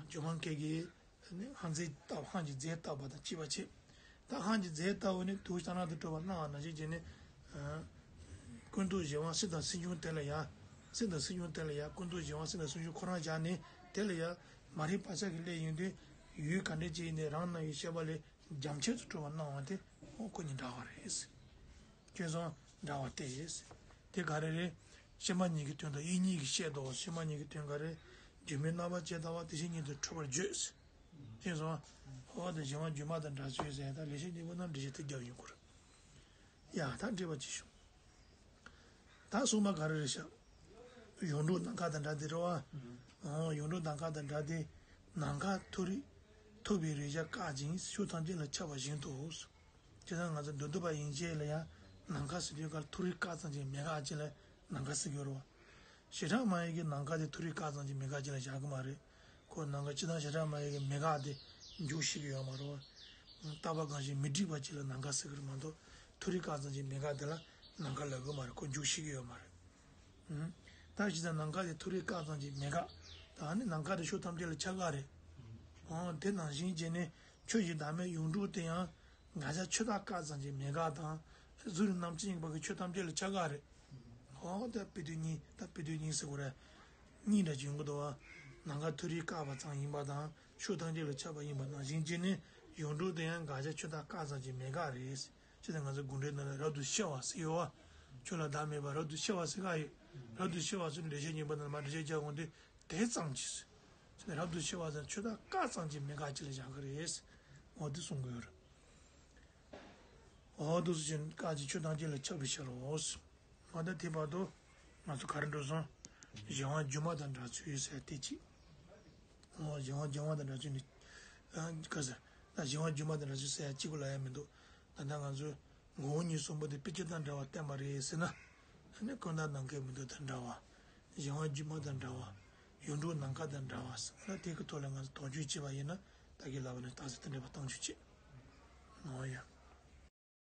སྒྱུ་མ་སྐད་ཀྱི། ནི་ཧང་ཚེ་ལྟ་ཧང་གི་རྫས་ལྟ་བ་དང་བཅས་པ་བྱེད། ད་ཧང་གི་རྫས་ལྟ་བུ་ནི་དུག་ལྟ་ན་དུ་སྤྲོ་བ་སྣང་བ་ནང་བཞིན་བྱས་ནས། ཀུན་རྟོག་གཞན་དབང་སྲིད་དང་སྲིད་འབྱུང་དེ་ལ་ཡང་། སྲིད་དང་སྲིད་འབྱུང་དེ་ལ་ཡང་ཀུན་རྟོག་གཞན་དབང་སྲིད་དང་སྲིད་འབྱུང་ཁོ་རང་བཞག་ནས་དེ་ལ་ཡང་མ་རིག་བག་ཆགས་ཀྱི་སླད་ཡིན་དུས་ཡུལ་ག་འདྲ་ཅིག་ཡིན་ནའི་རང་སྣང་བའི་ཤེས་པ་ལས་རྒྱ་ཆེ་དུ་སྤྲོ་བ་སྣང་བ་དེ་ཁོ་གཉིས་འདྲ་བ་རེད། ཁྱོད་སོང་འདྲ་བ་སྟེ། དེ་ག་རེ་རེད། ཕྱི་མ་གཉིས་ཀྱི་དོན་དང་ཡིད་གཉིས་ཀྱིས་བཤད་དོ། ཕྱི་མ་གཉིས་ཀྱི་དོན་ག་རེ། སྒྱུ་མའི་རྣམ་པ་ཇི་ལྟ་བ་དེ་བཞིན་ཉིད་དུ་འཁྲུལ་པར་བརྗོད། ཅེས་སོ། འོ་དེ་གཞན་དབང་སྒྱུ་མ་དང་འདྲ་ཚུལ་ཟེར་ད་ལེགས་བཤད་སྙིང་པོ་ན་འགྲེལ་བཤད་དེ་རྒྱབ་ཡོང་གི་རེད། ཡ་ད་འགྲེལ་པ་ཅི་ཞུ། ད་གསུངས་པ་ག་རེ་རེད་ཤག་ཡོངས་གྲུབ་ནམ་མཁའ་དང་འདྲ་དེ་རེད་བ། ཨོ་ཡོངས་གྲུབ་ནམ་མཁའ་དང་འདྲ་དེ། ནམ་མཁའ་མཐོ་རིས་མཐོ་བའི་རེག་བྱ་བཀག་ཅིང་ཕྱོགས་ཐམས་ཅད་ལ་ཁྱབ་པ་བཞིན་དུ། བྱས་ཙང་ང་ཚོ་མདོ་སྡུད་པ་ཡན་ཆད་ལ་ཡང་ནམ་མཁའ་ཟེར་དུས་སྐབས་མཐོ་རིས་བཀག་ཙམ་ཅིག་མེད་དགག་ཅིག་ལ་ནམ་མཁའ་ཟེར་གྱི་ཡོད་རེད་བ། བྱེ་བྲག་སྨྲ་བའི་གི་ནམ་མཁའ་དེ་མཐོ་རིས་བཀག་ཙམ་ཅིག་མེད་དགག་ཅིག་ལ་བཞག་གི་མ་རེད། ཁོ་ནམ་མཁའ་སྤྱིར་བཏང་བྱེ་བྲག་སྨྲ་བའི་གི་མེད་དགག་དེ་འཇོག་ཤེས་ཀྱི་ཡོད་མ་རེད་བ། རྟག་པ་གང་ཞིག་མི་སྒྲིབ་པ་ཅིག་ལ་ནམ་མཁའ་ཟེར་གི་རེད་མ་གཏོགས་མཐོ་རིས་བཀག་ཙམ་ཅིག་མེད་དགག་དེ་ལ་ནམ་མཁའ་ལབ་གི་མ་རེད། ཁོ་འཇོག་ཤེས་ཀྱི་ཡོད་མ་རེད། ད་ཇི་ལྟར་ནམ་མཁའ་དེ་མཐོ་རིས་བཀག་ཙམ་གྱིས་མེད་དགག་ད་ནི་ནམ་མཁའ་དེ་ཕྱོགས་ཐམས་ཅད་ལ་ཁྱབ་དགག་རེད། འོ་དེ་ནང་བཞིན་བྱས་ནས་ཆོས་ཀྱི་བདག་མེད་ཡོངས་གྲུབ་དེ་ཡང་དགག་བྱ་ཆོས་བདག་བཀག་ཙམ་གྱིས་མེད་དགག་དང་། གཟུགས་རིས་རྣམ་མཁྱེན་གཉིས་པོ་གི་ཕྱོགས་ཐམས་ཅད་ལ་ཁྱབ་དགག་རེད། འོ་ད་དཔེ་དོན་གཉིས་ད་དཔེ་དོན་གཉིས་ཟེར་དགོས་རེད། གཉིས་འདྲ་ཅིག་ཡོང་གི་འདུག་བ། ནམ་མཁའ་མཐོ་རིས་བཀག་པ་ཙམ་ཡིན་པ་དང་ཕྱོགས་ཐམས་ཅད་ལ་ཁྱབ་པ་ཡིན་པ་ནང་བཞིན་བྱས་ནས་ཡོངས་གྲུབ་དེ་ཡང་དགག་བྱ་ཆོས་བདག་བཀག་ཙམ་གྱིས་མེད་དགག་རེད། ཅེས་ང་ཚོ་དགོངས་འགྲེལ་ནང་ལ་རབ་ཏུ་ཕྱེ་བ་ཟེར་ཡོད་བ། ཆོས་ལ་བདག་མེད་པ་རབ་ཏུ་ཕྱེ་བ་ཟེར་ག་ཡོད། རབ་ཏུ་ཕྱེ་བ་ཟེར་ནས་འགྲེལ་བཤད་རྙིང་པ་ནང་ལ་མ་འགྲེལ་བཤད་རྒྱག་དགོངས་ཏེ་དེ་ཙམ་གྱིས། ཅེས་རབ་ཏུ་ཕྱེ་བ་ཟེར་ཆོས་བདག་བཀག་ཙམ་གྱིས་མེད་དགག་ཅིག་ལ་བཞག་གི་རེད། འོ་དེ་གསུང་གི་ཡོད་རེད། འོ་དེ་སུ་ཅན་བཀག་ཅིང་ཆོས་ཐམས་ཅད་ལ་ཁྱབ་པའི་ཕྱིར་རོ། འོ་ད་དེ་བར་དུ་ང་ཚོ་ག་རེ་འགྲོ་སོང་། གཞན་དབང་སྒྱུ་མ་དང་འདྲ་ཚུལ་ཟེར་དེ་གཅིག་འོ་གཞན་དབང་སྒྱུ་མ་དང་འདྲ་ཚུལ་ནི། ཨ་ག་ཟེར། ད་གཞན་དབང་སྒྱུ་མ་དང་འདྲ་ཚུལ་ཟེར་ཡ་གཅིག་པུ་ལ་ཡ་མི་འདུག་ད་ལྟ་ང་ཚོས་ངོ་བོ་ཉིད་གསུམ་པོ་དེ་དཔེ་ཅི་དང་འདྲ་བ་བསྟན་པ་རེད་ཟེར་ན། ཨ་ནི་ཀུན་བརྟགས་ནམ་མཁའི་མེ་ཏོག་དང་འདྲ་བ། གཞན་དབང་སྒྱུ་མ་དང་འདྲ་བ། ཡོངས་གྲུབ་ནམ་མཁའ་དང་འདྲ་བ་ཟེར་ན་དེ་གི་ཐོག་ལ་ང་ཚོ་དོགས་གཅོད་བྱས་པ་ཡིན་ན་ད་གིན་ལབ་པ་ནི་རྟགས་གསལ་དེ་འདྲ་བ་བཏང་ཆོག་ཅེས། འོ་ཡ།